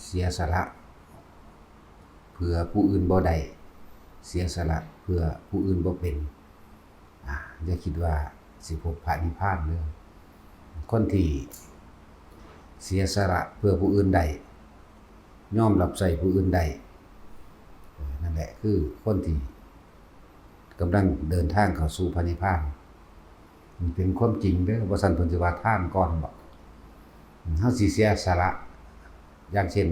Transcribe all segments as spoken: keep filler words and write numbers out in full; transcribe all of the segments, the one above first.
เสียสละเพื่อผู้อื่นบ่ได้ เสียสละเพื่อผู้อื่นบ่เป็น อ่า อย่าคิดว่าสิพบพระนิพพานเด้อ คนที่เสียสละเพื่อผู้อื่นได้ ยอมรับใช้ผู้อื่นได้ เออ นั่นแหละคือคนที่กำลังเดินทางเข้าสู่พระนิพพาน มันเป็นความจริงเด้อ บ่ซั้นเพิ่นสิว่าทานก่อนบ่ เฮาสิเสียสละ อย่างเช่น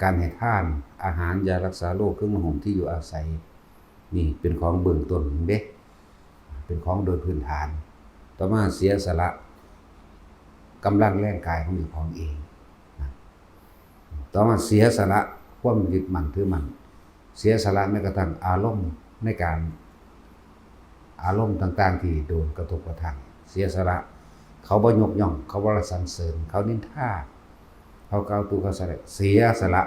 การให้ทาน อาหาร ยารักษาโรค เครื่องนุ่งห่ม ที่อยู่อาศัย นี่เป็นของเบื้องต้นเด้ เป็นของโดยพื้นฐาน ต่อมาเสียสละกำลังแรงกายของเจ้าของเองนะ ต่อมาเสียสละความยึดมั่นถือมั่น เสียสละแม้กระทั่งอารมณ์ในการ อารมณ์ต่างๆที่โดนกระทบกระทั่ง เสียสละ เขาบ่ยกย่อง เขาบ่สรรเสริญ เขานินทา เขากล่าวตู่เขาสรรเสริญ เสียสละ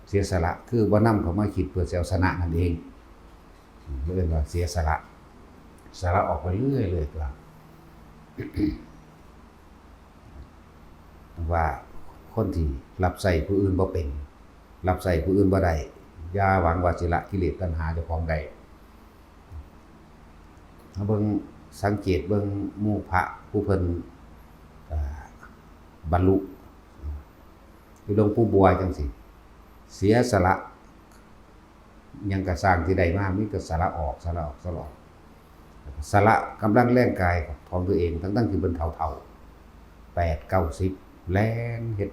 เสียสละคือบ่นำเข้ามาคิดเพื่อสิเอาชนะนั่นเอง อืม เรียกว่าเสียสละ สละออกไปเรื่อยๆตัว ว่าคนที่รับใช้ผู้อื่นบ่เป็น รับใช้ผู้อื่นบ่ได้ อย่าหวังว่าสิละกิเลสตัณหาเจ้าของได้ เฮาเบิ่ง สังเกตเบิ่งหมู่พระผู้เพิ่น อ่า บรรลุ คือหลวงปู่บัวจังซี้ เสียสละ หยังกะซ่างที่ได้มา มีแต่สละออก สละออก สละออก สละกำลังแรงกายของตัวเอง ทั้งๆที่เพิ่นเฒ่าๆ แปดเก้าสิบ แล่นเฮ็ด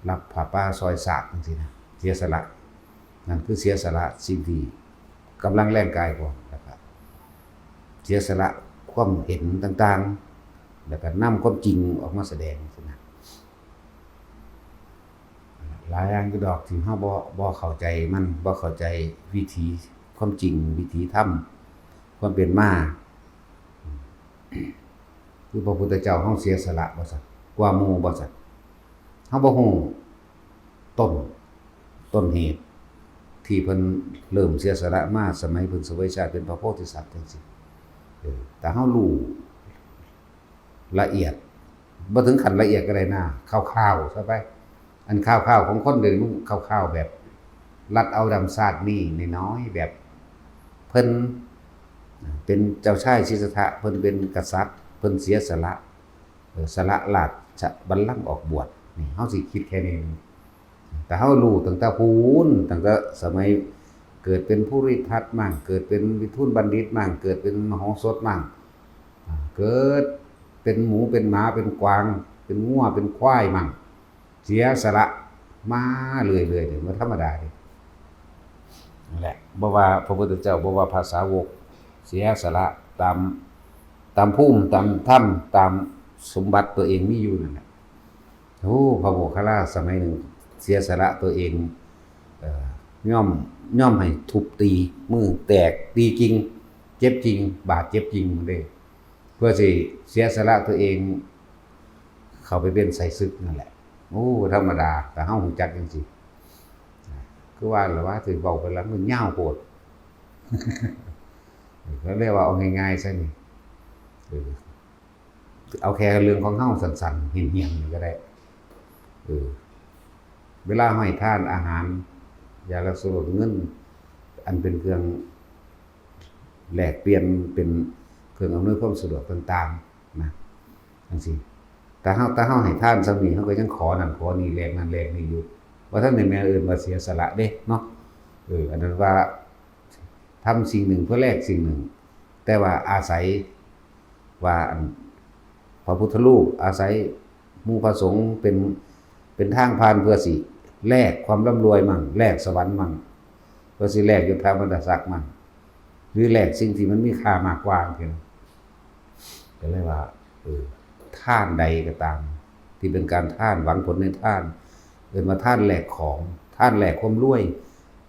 รับผ้าป่าซอยสากจังซี้นะ เสียสละ นั่นคือเสียสละสิ่งที่กำลังแรงกายของ แล้วก็เสียสละความเห็นต่างๆ แล้วก็นำความจริงออกมาแสดงจังซี้นะ หลายอย่างอยู่ดอกที่เฮาบ่ บ่เข้าใจมัน บ่เข้าใจวิถีความจริง วิถีธรรม ความเป็นมา คือพระพุทธเจ้าเฮาเสียสละบ่ซั่น กว่าหมู่บ่ซั่น เฮาบ่ฮู้ต้น ต้นเหตุ ที่เพิ่นเริ่มเสียสละมา สมัยเพิ่นเสวยชาติเป็นพระโพธิสัตว์จังซี้ เออ แต่เฮารู้ ละเอียด บ่ถึงขั้นละเอียดก็ได้นะ คร่าวๆซะไป อันคร่าวๆของคนเดี๋ยวนี้มันคร่าวๆแบบ ลัดเอาดำซาดนี่น้อยๆ แบบ เพิ่นเป็นเจ้าชายสิทธัตถะ เพิ่นเป็นกษัตริย์ เพิ่นเสียสละ เออ สละราชบัลลังก์ออกบวช นี่ เฮาสิคิดแค่นี้ แต่เฮารู้ตั้งแต่พู้น ตั้งแต่สมัยเกิดเป็นภูริทัตมั่ง เกิดเป็นวิทูลบัณฑิตมั่ง เกิดเป็นมโหสถมั่ง อ่า เกิดเป็นหมู เป็นหมา เป็นกวาง เป็นงัว เป็นควายมั่ง เสียสละมาเรื่อยๆ เนี่ย บ่ธรรมดาเด้ นั่นแหละ บ่ว่าพระพุทธเจ้า บ่ว่าพระสาวก เสียสละตาม ตามภูมิ ตามธรรม ตามสมบัติตัวเองมีอยู่นั่นแหละ โอ้ พระโมคคัลลาสมัยหนึ่ง เสียสละตัวเอง เอ่อ ยอม ยอมให้ทุบตี มือแตก ตีจริง เจ็บจริง บาดเจ็บจริงเด้ เพื่อสิเสียสละตัวเอง เข้าไปเป็นไสศึกนั่นแหละ โอ้ ธรรมดา แต่เฮารู้จักจังซี่ คือว่าล่ะว่า สิเว้าไปแล้วมันยาวโพด ก็เลยว่าเอาง่ายๆซะนี่ เออ เอาแค่เรื่องของเฮาสั้นๆ เหี่ยมๆ นี่ก็ได้ เออ เวลาให้ทานอาหาร ยารักษาโรค เงิน อันเป็นเครื่องแลกเปลี่ยน เป็นเครื่องอำนวยความสะดวกต่างๆ นะ จังซี้ แต่เฮา แต่เฮาให้ทานส่ำนี้ เฮาก็ยังขอนั่นขอนี่ แลกนั่นแลกนี่อยู่ บ่ทันได้แม่นเอิ้นว่าเสียสละเด้เนาะ เออ อันนั้นว่าทำสิ่งหนึ่งเพื่อแลกสิ่งหนึ่ง แต่ว่าอาศัยว่า อัน พระพุทธรูป อาศัยหมู่พระสงฆ์เป็น เป็นทางผ่านเพื่อสิแลกความร่ำรวยมั่ง แลกสวรรค์มั่ง เพื่อสิแลกยศถาบรรดาศักดิ์มั่ง หรือแลกสิ่งที่มันมีค่ามากกว่าจังซี้นะ ก็เลยว่า เออ ทานใดก็ตาม ที่เป็นการทาน หวังผลในทาน เอิ้นว่าทานแลกของ ทานแลกความรวย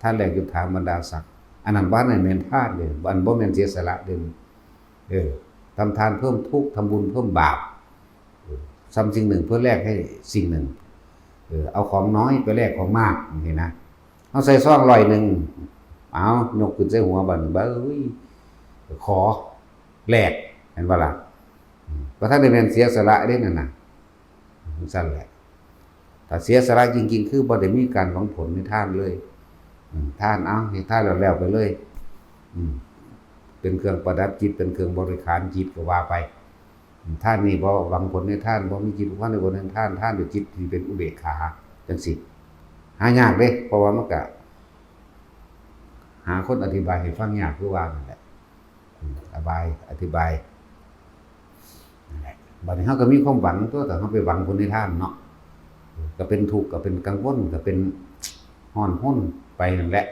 ทานแลกยศถาบรรดาศักดิ์ อันนั้นบ่แม่นทานเด้ อันบ่แม่นเสียสละเด้ เออ ทำทานเพิ่มทุกข์ ทำบุญเพิ่มบาป เออ ทำสิ่งหนึ่งเพื่อแลกให้สิ่งหนึ่ง เออ เอาของน้อยไปแลกของมาก จังซี้นะ เฮาใส่ซองร้อยหนึ่ง เอา ยกขึ้นใส่หัวบัดนี้ เบ้ย ขอแลก เห็นบ่ล่ะ อืม บ่ทันได้แม่นเสียสละเด้นั่นน่ะ จังซั่นแหละ ถ้าเสียสละจริงๆ คือบ่ได้มีการหวังผลในทานเลย อืม ทาน เอา เฮ็ดทานแล้วแล้วไปเลย อืม เป็นเครื่องประดับจิต เป็นเครื่องบริขารจิตก็ว่าไป อืม ทานนี่บ่หวังผลในทาน บ่มีจิตผูกพันในผลแห่งทาน ทานด้วยจิตที่เป็นอุเบกขา จังซี้ หายากเด้ เพราะว่ามันก็ หาคนอธิบายให้ฟังยากคือว่านั่นแหละ อืม อบาย อธิบาย นั่นแหละ บัดนี้เราก็มีความหวังตั๊ว ถ้าเราไปหวังผลในทานเนาะ ก็เป็นทุกข์ ก็เป็นกังวล ก็เป็นฮ้อนฮนไปนั่นแหละ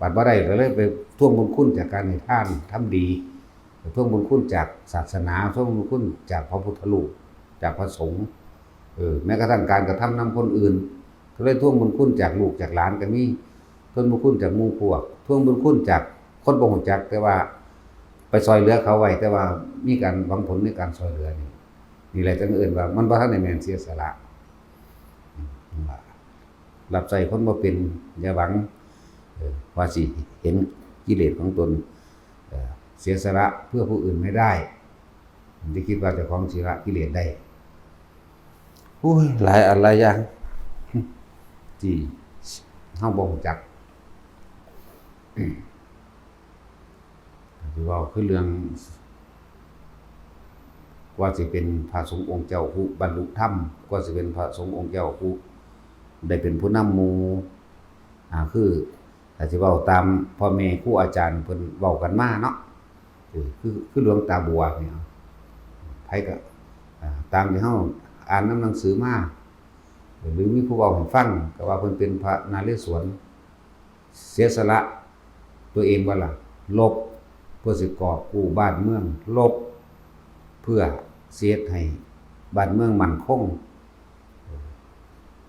บัดบ่ได้ก็เลยไปทวงบุญคุณจากการให้ทาน ทำดี ไปทวงบุญคุณจากศาสนา ทวงบุญคุณจากพระพุทธรูป จากพระสงฆ์ เออ แม้กระทั่งการกระทำนำคนอื่น ก็เลยทวงบุญคุณจากลูกจากหลานก็มี ทวงบุญคุณจากหมู่พวก ทวงบุญคุณจากคนบ่รู้จัก แต่ว่าไปซ่อยเหลือเขาไว้ แต่ว่ามีการหวังผลในการซ่อยเหลือนี่ นี่แหละจั่งเอิ้นว่ามันบ่ทันได้แม่นเสียสละ อืม รับใช้คนบ่เป็น อย่าหวัง เอ่อ ว่าสิเห็นกิเลสของตน เอ่อ เสียสละเพื่อผู้อื่นไม่ได้ อย่าคิดว่าเจ้าของสิละกิเลสได้ โอ้ย หลายอันหลายอย่าง ที่เฮาบ่รู้จัก ที่เว้าคือเรื่อง กว่าสิเป็นพระสงฆ์องค์เจ้าผู้บรรลุธรรม กว่าสิเป็นพระสงฆ์องค์เจ้าผู้ได้เป็นผู้นำหมู่ อ่า คือ ถ้าสิเว้าตามพ่อแม่ครูอาจารย์เพิ่นเว้ากันมาเนาะ เออ คือ คือหลวงตาบัวนี่ ไผก็ อ่า ตามที่เฮาอ่านนำหนังสือมา หรือมีผู้เว้าให้ฟัง ก็ว่าเพิ่นเป็นพระนเรศวร เสียสละตัวเองบ่ล่ะ รบเพื่อสิกอบกู้บ้านเมือง รบเพื่อสิเฮ็ดให้บ้านเมืองมั่นคง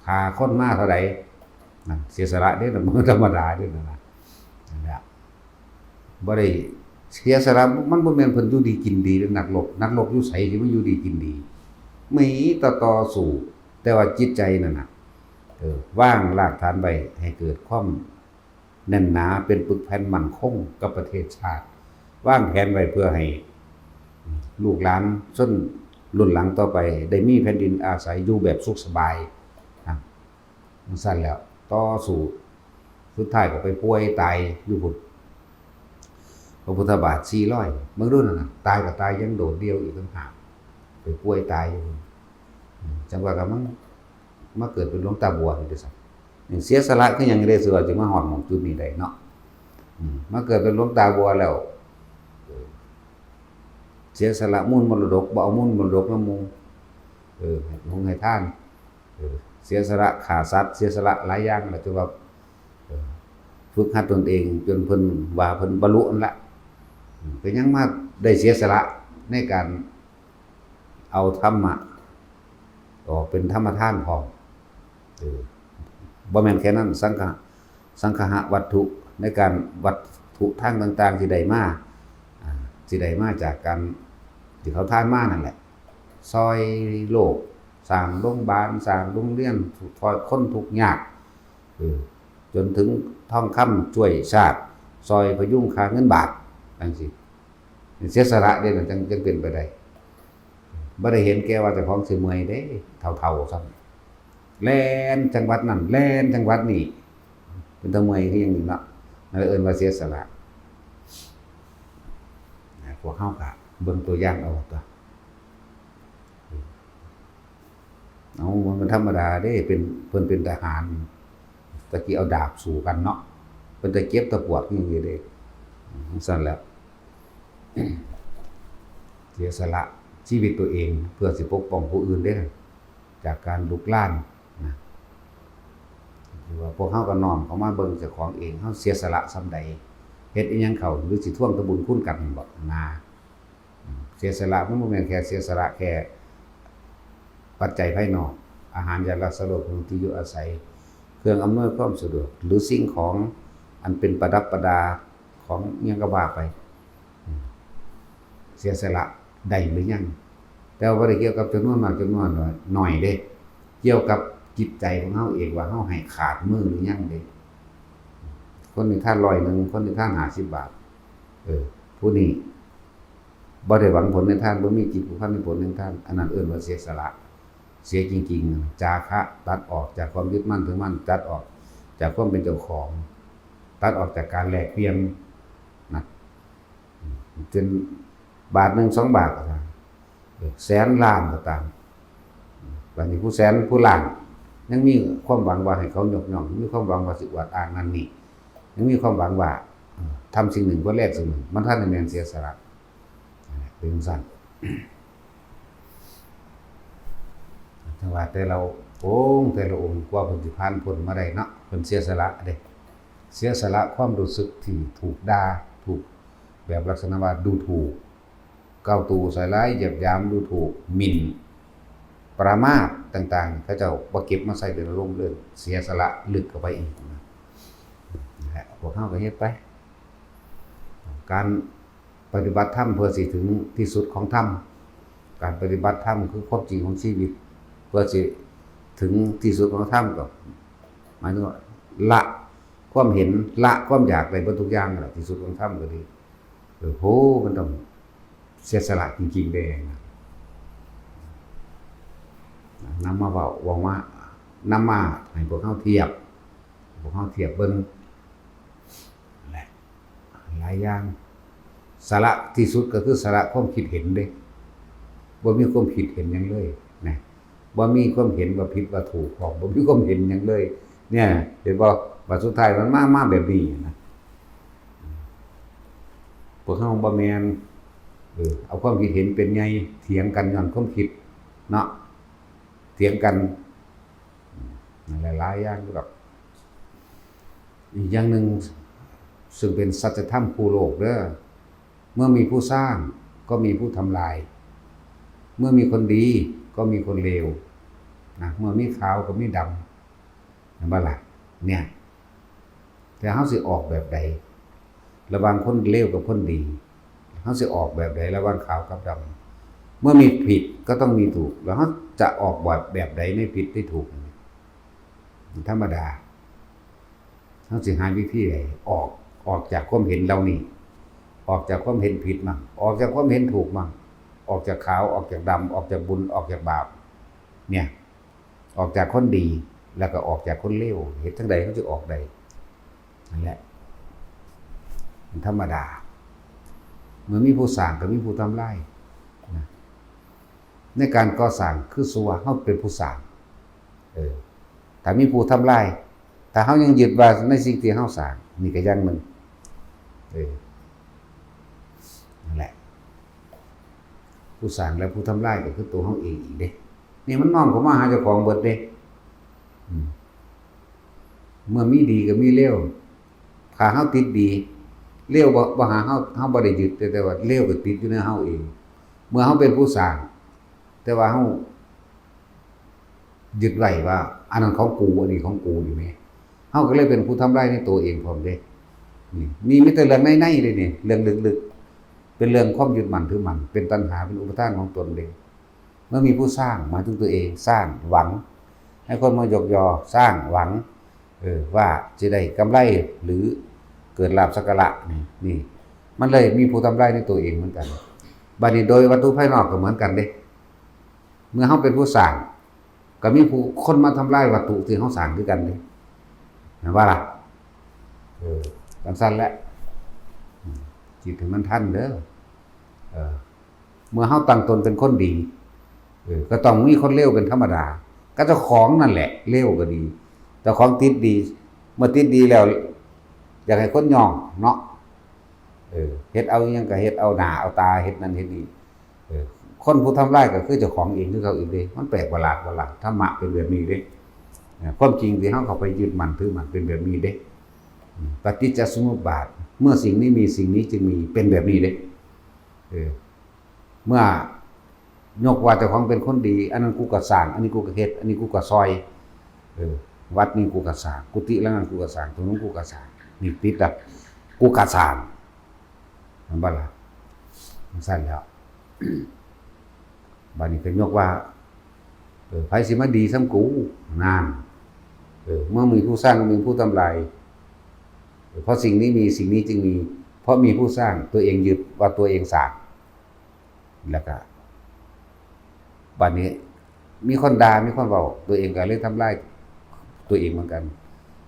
ฆ่าคนมาเท่าใด นั่นเสียสละเด้ นั่นบ่ธรรมดาเด้ นั่นน่ะ นั่นแหละ บ่ได้เสียสละ มันบ่แม่นเพิ่นอยู่ดีกินดีเด้ นักรบ นักรบอยู่ไสสิมาอยู่ดีกินดี มีแต่ต่อสู้ แต่ว่าจิตใจนั่นน่ะ เออ วางรากฐานไว้ให้เกิดความแน่นหนา เป็นปึกแผ่นมั่นคงกับประเทศชาติ วางแผนไว้เพื่อให้ลูกหลานชนรุ่นหลังต่อไป ได้มีแผ่นดินอาศัยอยู่แบบสุขสบาย นะ จั่งซั้นแล้ว ต่อสู้ สุดท้ายก็ไปป่วยตายอยู่พุ้น พระพุทธบาทสี่ร้อย เบิ่งดูนั่นน่ะ ตายก็ตายอย่างโดดเดี่ยวอีกต่างหาก ไปป่วยตายอยู่พุ้น อืม จั่งว่าก็มันมาเกิดเป็นหลวงตาบัวนี่เด้อซั้น นี่เสียสละคือหยังเด้ สิว่าสิมาฮอดหม่องจุดนี้ได้เนาะ อืม มาเกิดเป็นหลวงตาบัวแล้ว เออ เสียสละมูลมรดก บ่เอามูลมรดกนำหมู่ เออ ให้ทงให้ทาน เออ เสียสละฆ่าสัตว์ เสียสละหลายอย่างแหละ ถือว่า เออ ฝึกหัดตนเองจนเพิ่นว่าเพิ่นบรรลุนั่นละ อืม ก็ยังมาได้เสียสละในการเอาธรรมะออกเป็นธรรมทานพร้อม เออ บ่แม่นแค่นั้น สังฆะ สังคหะวัตถุ ในการวัตถุทางต่างๆ ที่ได้มา อ่า ที่ได้มาจากการที่เขาทานมานั่นแหละ ซ่อยโลก สร้างโรงบาล สร้างโรงเรียน ซ่อยคนทุกข์ยาก เออ จนถึงทองคำช่วยชาติ ซ่อยพยุงค่าเงินบาท จั่งซี้ เสียสละเด้ นั่นจั่ง จั่งเป็นไปได้ บ่ได้เห็นแก่ว่าเจ้าของสิเมื่อยเด้ เฒ่าๆ ซ้ำ แล่นจังหวัดนั่น แล่นจังหวัดนี่ เป็นตาเมื่อยคือหยังนี่เนาะ นั่นเอิ้นว่าเสียสละ พวกเฮาก็เบิ่งตัวอย่างเอาตั๊ว เอา มันธรรมดาเด้ เป็น เพิ่นเป็นทหาร ตะกี้เอาดาบสู้กันเนาะ เป็นตาเจ็บตาปวดคือหยังอยู่เด้ จั่งซั้นแหละ เสียสละชีวิตตัวเองเพื่อสิปกป้องผู้อื่นเด้ จากการลุกลานนะ คือว่าพวกเฮาก็น้อมเข้ามาเบิ่งเจ้าของเอง เฮาเสียสละส่ำใด เฮ็ดอิหยังเข้า หรือสิทวงแต่บุญคุณกันนั่นบ่ นะ อืม เสียสละมันบ่แม่นแค่เสียสละแค่ปัจจัยภายนอก อาหาร ยารักษาโรค ที่อยู่อาศัย เครื่องอำนวยความสะดวก หรือสิ่งของอันเป็นประดับประดาของอิหยังก็ว่าไป อืม เสียสละได้หรือยัง แต่ว่าบ่ได้เกี่ยวกับจำนวนมากจำนวนน้อยเด้ เกี่ยวกับจิตใจของเฮาเองว่าเฮาให้ขาดมื้อหรือยังเด้ คนหนึ่งทานร้อยหนึ่ง คนหนึ่งทานห้าสิบบาท เออ ผู้นี้บ่ได้หวังผลในทาน บ่มีจิตผูกพันในผลในทาน อันนั้นเอิ้นว่าเสียสละ เสียจริงๆ จาคะ ตัดออกจากความยึดมั่นถือมั่น ตัดออกจากความเป็นเจ้าของ ตัดออกจากการแลกเปลี่ยนนะ เป็นบาทหนึ่งสองบาทก็ตาม แสนล้านก็ตาม บัดนี้ผู้แสนผู้ล้าน ยังมีความหวังว่าให้เขายกย่อง มีความหวังว่าสิอวดอ้างนั่นนี่ ยังมีความหวังว่า เอ่อ ทำสิ่งหนึ่งเพื่อแลกสิ่งหนึ่ง มันทันได้แม่นเสียสละ เป็นจั่งซั้น แต่ว่าแต่ละองค์ แต่ละองค์ กว่าเพิ่นสิผ่านพ้นมาได้เนาะ เพิ่นเสียสละเด้ เสียสละความรู้สึกที่ถูกด่า ถูก แบบลักษณะว่าดูถูก เกาตู่ใส่ร้าย เหยียดหยาม ดูถูก หมิ่น ประมาทต่างๆ เขาเจ้าบ่เก็บมาใส่เป็นอารมณ์เลย เสียสละลึกเข้าไปอีกนะ นั่นแหละ พวกเฮาก็เฮ็ดไป การปฏิบัติธรรมเพื่อสิถึงที่สุดของธรรม การปฏิบัติธรรมคือความจริงของชีวิต เพื่อสิถึงที่สุดของธรรมก็หมายถึงว่าละความเห็น ละความอยากได้เบิดทุกอย่างนั่นแหละ ที่สุดของธรรมก็ดี เออ โห มันต้องเสียสละจริงๆเด้นะ นำมาเว้า เว้ามานำมาให้พวกเฮาเทียบ พวกเฮาเทียบเบิ่ง แหละ หลายอย่าง สละที่สุดก็คือสละความคิดเห็นเด้ บ่มีความคิดเห็นหยังเลยนะ บ่มีความเห็นว่าผิดว่าถูกพร้อม บ่มีความเห็นหยังเลย เนี่ย เห็นบ่ บัดสุดท้ายมันมา มาแบบนี้นะ พวกเฮาบ่แม่น เออ เอาความคิดเห็นเป็นใหญ่ เถียงกันย้อนความคิด เนาะ เถียงกัน หลายๆอย่างอยู่ดอก อีกอย่างหนึ่ง ซึ่งเป็นสัจธรรมคู่โลกเด้อ เมื่อมีผู้สร้างก็มีผู้ทำลาย เมื่อมีคนดีก็มีคนเลวนะ เมื่อมีขาวก็มีดำ เห็นบ่ล่ะ เนี่ย แต่เฮาสิออกแบบใด ระหว่างคนเลวกับคนดี เฮาสิออกแบบใด ระหว่างขาวกับดำ เมื่อมีผิดก็ต้องมีถูก แล้วเฮาจะออกแบบ แบบใดในผิดในถูก ธรรมดา เฮาสิหาวิธีใดออก ออกจากความเห็นเหล่านี้ ออกจากความเห็นผิดมั่ง ออกจากความเห็นถูกมั่ง ออกจากขาว ออกจากดำ ออกจากบุญ ออกจากบาป เนี่ย ออกจากคนดี แล้วก็ออกจากคนเลว เฮ็ดจั่งใดเฮาสิออกได้ นั่นแหละ มันธรรมดา เมื่อมีผู้สร้างก็มีผู้ทำลายนะ ในการก่อสร้างคือสมมุติว่าเฮาเป็นผู้สร้าง เออ ถ้ามีผู้ทำลาย ถ้าเฮายังยึดว่าในสิ่งที่เฮาสร้าง นี่ก็อย่างหนึ่ง เออ นั่นแหละ ผู้สร้างและผู้ทำลายก็คือตัวเฮาเองอีกเด้ นี่มันน้อมเข้ามาหาเจ้าของเบิดเด้ อืม เมื่อมีดีก็มีเลว ถ้าเฮาติดดี เลวบ่ บ่หาเฮา เฮาบ่ได้ยึด แต่ แต่ว่าเลวก็ติดอยู่ในเฮาเอง เมื่อเฮาเป็นผู้สร้าง แต่ว่าเฮายึดไว้ว่า อันนั้นของกู อันนี้ของกูอยู่แหม เฮาก็เลยเป็นผู้ทำลายในตัวเองพร้อมเด้ นี่ นี่มีแต่เรื่องในๆเลยนี่ เรื่องลึกๆ เป็นเรื่องความยึดมั่นถือมั่น เป็นตัณหา เป็นอุปาทานของตนเด้ เมื่อมีผู้สร้าง หมายถึงตัวเอง สร้างหวัง ให้คนมายกยอ สร้างหวัง เออ ว่าจะได้กำไร หรือเกิดลาภสักการะ นี่ นี่ มันเลยมีผู้ทำลายในตัวเองเหมือนกัน บัดนี้โดยวัตถุภายนอกก็เหมือนกันเด้ เมื่อเฮาเป็นผู้สร้าง ก็มีผู้คนมาทำลายวัตถุที่เฮาสร้างคือกันเด้ เห็นบ่ล่ะ เออ จั่งซั้นแหละ อืม คิดให้มันทันเด้อ เออ เมื่อเฮาตั้งตนเป็นคนดี เออ ก็ต้องมีคนเลวเป็นธรรมดา ก็เจ้าของนั่นแหละ เลวก็ดี เจ้าของติดดี เมื่อติดดีแล้ว อยากให้คนยองเนาะ เออ เฮ็ดเอาอิหยังก็เฮ็ดเอาหน้าเอาตา เฮ็ดนั่นเฮ็ดนี่ เออ คนผู้ทำลายก็คือเจ้าของเองคือเขาอีกเด้ มันแปลกประหลาดบ่ล่ะ ธรรมะเป็นแบบนี้เด้ เออ ความจริงที่เฮาเข้าไปยึดมั่นถือมั่นเป็นแบบนี้เด้ อืม ปฏิจจสมุปบาท เมื่อสิ่งนี้มีสิ่งนี้จึงมี เป็นแบบนี้เด้ เออ เมื่อยกว่าเจ้าของเป็นคนดี อันนั้นกูก็สร้าง อันนี้กูก็เฮ็ด อันนี้กูก็ซอย เออ วัดนี้กูก็สร้าง กุฏิหลังนั้นกูก็สร้าง ตรงนั้นกูก็สร้าง นี่ติดละ กูก็สร้าง แม่นบ่ล่ะ จั่งซั้นแล้ว บัดนี้ก็ยกว่า เออ ไผสิมาดีส่ำกู นั่น เออ เมื่อมีผู้สร้างก็มีผู้ทำลาย เออ เพราะสิ่งนี้มีสิ่งนี้จึงมี เพราะมีผู้สร้าง ตัวเองยึดว่าตัวเองสร้าง แล้วก็ บัดนี้ มีคนด่า มีคนเว้า ตัวเองก็เลยทำลายตัวเองเหมือนกัน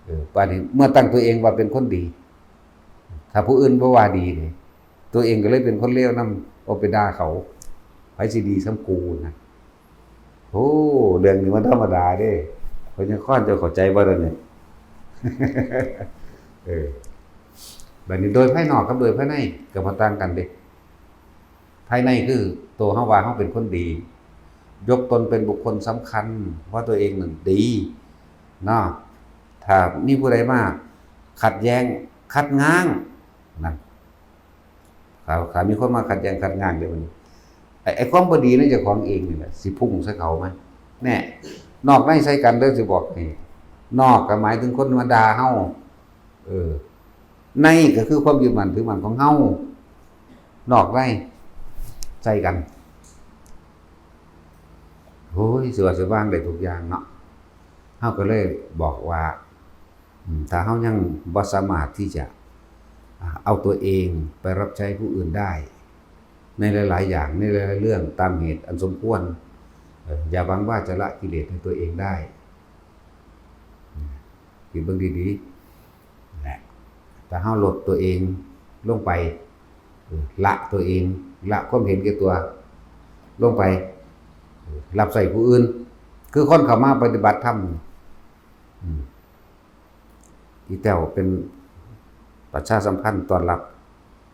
เออ บาดนี้เมื่อตั้งตัวเองว่าเป็นคนดี ถ้าผู้อื่นบ่ว่าดีนี่ ตัวเองก็เลยเป็นคนเลวนำ เอาไปด่าเขา ไผสิดีส่ำกูนะ โอ้ เรื่องนี้มันธรรมดาเด้ พญาคอนเจ้าเข้าใจบ่ล่ะเนี่ย เออ บัดนี้โดยภายนอกกับโดยภายในก็บ่ต่างกันเด้ ภายในคือตัวเฮาว่าเฮาเป็นคนดี ยกตนเป็นบุคคลสำคัญ ว่าตัวเองนั่นดีเนาะ ถ้ามีผู้ใดมาขัดแย้ง ขัดง้าง นั่น ถ้า ถ้ามีคนมาขัดแย้งขัดง้างเด้บัดนี้ ไอ้ ไอ้ความบ่ดีในเจ้าของเองนี่แหละ สิพุ่งใส่เขามา แน่ นอกในใส่กันเด้อ สิบอกให้ นอกก็หมายถึงคนมาด่าเฮา เออ ในก็คือความยึดมั่นถือมั่นของเฮา นอกในใส่กัน โอ้ย สิว่าสิวางได้ทุกอย่างเนาะ เฮาก็เลยบอกว่า อืม ถ้าเฮายังบ่สามารถที่จะ อ่า เอาตัวเองไปรับใช้ผู้อื่นได้ ในหลายๆ อย่าง ในหลายๆ เรื่อง ตามเหตุอันสมควร เอ่อ อย่าหวังว่าจะละกิเลสในตัวเองได้ อืม คิดเบิ่งดีๆ แหละ ถ้าเฮาลดตัวเองลงไป เออ ละตัวเอง ละความเห็นแก่ตัวลงไป เออ รับใช้ผู้อื่น คือคนเข้ามาปฏิบัติธรรม อืม อีแต้วเป็นประชาสัมพันธ์ต้อนรับ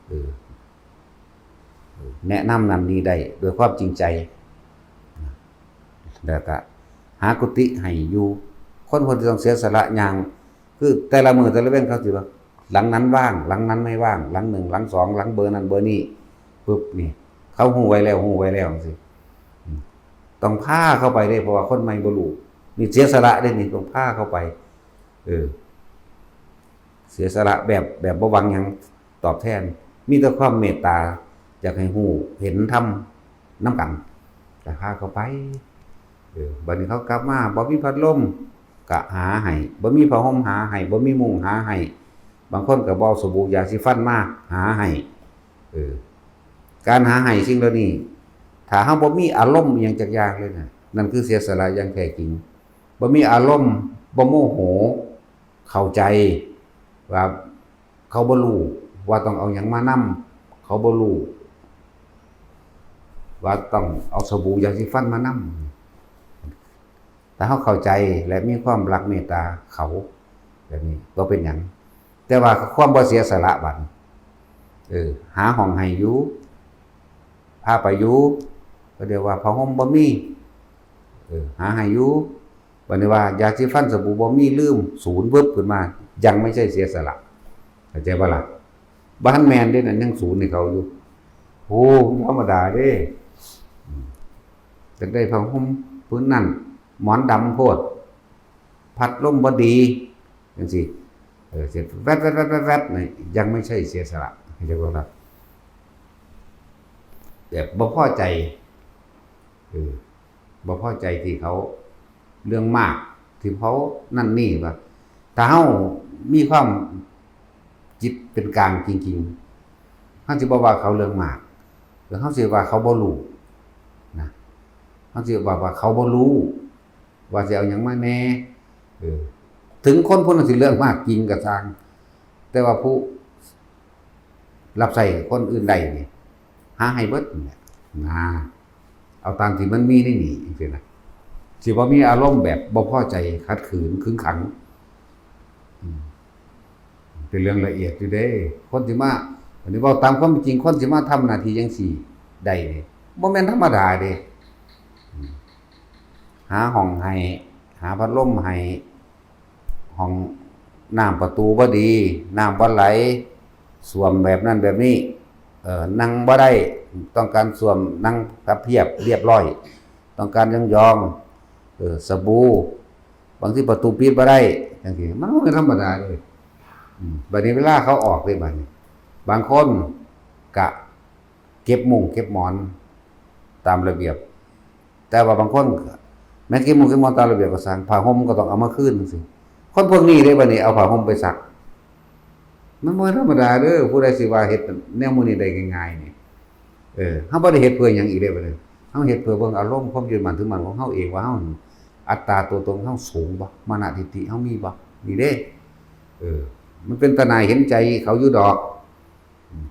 เออ เออ แนะนำนั่นนี่ได้ด้วยความจริงใจ แล้วก็หากุฏิให้อยู่ คนเพิ่นต้องเสียสละย่าง คือแต่ละมื้อแต่ละเว็นเขาสิว่า หลังนั้นว่าง หลังนั้นไม่ว่าง หลังหนึ่ง หลังสอง หลังเบอร์นั้นเบอร์นี้ ปุ๊บนี่ เขาฮู้ไว้แล้ว ฮู้ไว้แล้วจังซี้ อืม ต้องพาเข้าไปเด้ เพราะว่าคนใหม่บ่รู้ นี่เสียสละเด้นี่ ต้องพาเข้าไป เออ เสียสละแบบ แบบบ่หวังหยังตอบแทน มีแต่ความเมตตา อยากให้ฮู้เห็นธรรมนำกัน ก็พาเข้าไป เออ บัดนี้เขากลับมา บ่มีพัดลม ก็หาให้ บ่มีผ้าห่มหาให้ บ่มีมุ้งหาให้ บางคนก็บ่เอาสบู่ยาสีฟันมาหาให้ เออ การหาให้สิ่งเหล่านี้ ถ้าเฮาบ่มีอารมณ์อิหยังจักอย่างเลยนะ นั่นคือเสียสละอย่างแท้จริง บ่มีอารมณ์ บ่โมโห เข้าใจว่าเขาบ่รู้ว่าต้องเอาหยังมานำ เขาบ่รู้ว่าต้องเอาสบู่ยาสีฟันมานำ ถ้าเฮาเข้าใจและมีความรักเมตตาเขา แบบนี้บ่เป็นหยัง แต่ว่าความบ่เสียสละบัด เออ หาห้องให้อยู่ พาไปอยู่ ก็เรียกว่าผ้าห่มบ่มี เออ หาให้อยู่ บัดนี้ว่ายาสีฟันสบู่บ่มี ลืม ศูนย์ วึบขึ้นมา ยังไม่ใช่เสียสละ เข้าใจบ่ล่ะ? บ่ทันแม่นเด้ นั่นยังศูนย์ให้เขาอยู่ โอ้ ธรรมดาเด้ อืม อยากได้ผ้าห่มผืนนั้น หมอนดำโพด พัดลมบ่ดี จังซี้ เออ เสียแวดๆๆๆๆ นี่ยังไม่ใช่เสียสละ เข้าใจบ่ล่ะ? แบบบ่พอใจ เออ บ่พอใจที่เขาเรื่องมาก ที่เขานั่นนี่ว่า ถ้าเฮามีความจิตเป็นกลางจริงๆ เฮาสิบ่ว่าเขาเรื่องมาก หรือเฮาสิว่าเขาบ่รู้นะ เฮาสิว่า ว่าเขาบ่รู้ ว่าสิเอาหยังมาแหน่ เออ ถึงคนผู้นั้นสิเรื่องมากจริงก็ซ่าง แต่ว่าผู้รับใช้คนอื่นได้นี่ หาให้เบิดนั่นแหละนะ เอาตามที่มันมีในนี่จังซี้นะ สิบ่มีอารมณ์แบบบ่พอใจ ขัดขืน ขึงขัง อืม เป็นเรื่องละเอียดอยู่เด้ คนสิมา อันนี้เว้าตามความเป็นจริง คนสิมาทำหน้าที่จังซี้ได้นี่ บ่แม่นธรรมดาเด้ อืม หาห้องให้ หาพัดลมให้ ห้องน้ำประตูบ่ดี น้ำบ่ไหล ส้วมแบบนั้นแบบนี้ เอ่อ นั่งบ่ได้ ต้องการส้วมนั่งพับเพียบเรียบร้อย ต้องการยองๆ เออ สบู่ บางทีประตูปิดบ่ได้ จังซี้ มันก็เป็นธรรมดาเลย อืม บัดนี้เวลาเขาออกเลยบัดนี้ บางคนกะเก็บมุ้งเก็บหมอนตามระเบียบ แต่ว่าบางคนกะ แม้นเก็บมุ้งเก็บหมอนตามระเบียบก็ซ่าง ผ้าห่มก็ต้องเอามาคืนจังซี้ คนพวกนี้เด้บัดนี้เอาผ้าห่มไปซัก มันบ่ธรรมดาเด้อ ผู้ใดสิว่าเฮ็ดแนวหมู่นี้ได้ง่ายๆนี่ เออ เฮาบ่ได้เฮ็ดเพื่อหยังอีกเด้บัดนี้ เฮาเฮ็ดเพื่อเบิ่งอารมณ์ความยึดมั่นถือมั่นของเฮาเอง ว่าเฮา อัตตาตัวตนเฮาสูงบ่ มานะทิฏฐิเฮามีบ่ นี่เด้ เออ มันเป็นตาหน่ายเห็นใจเขาอยู่ดอก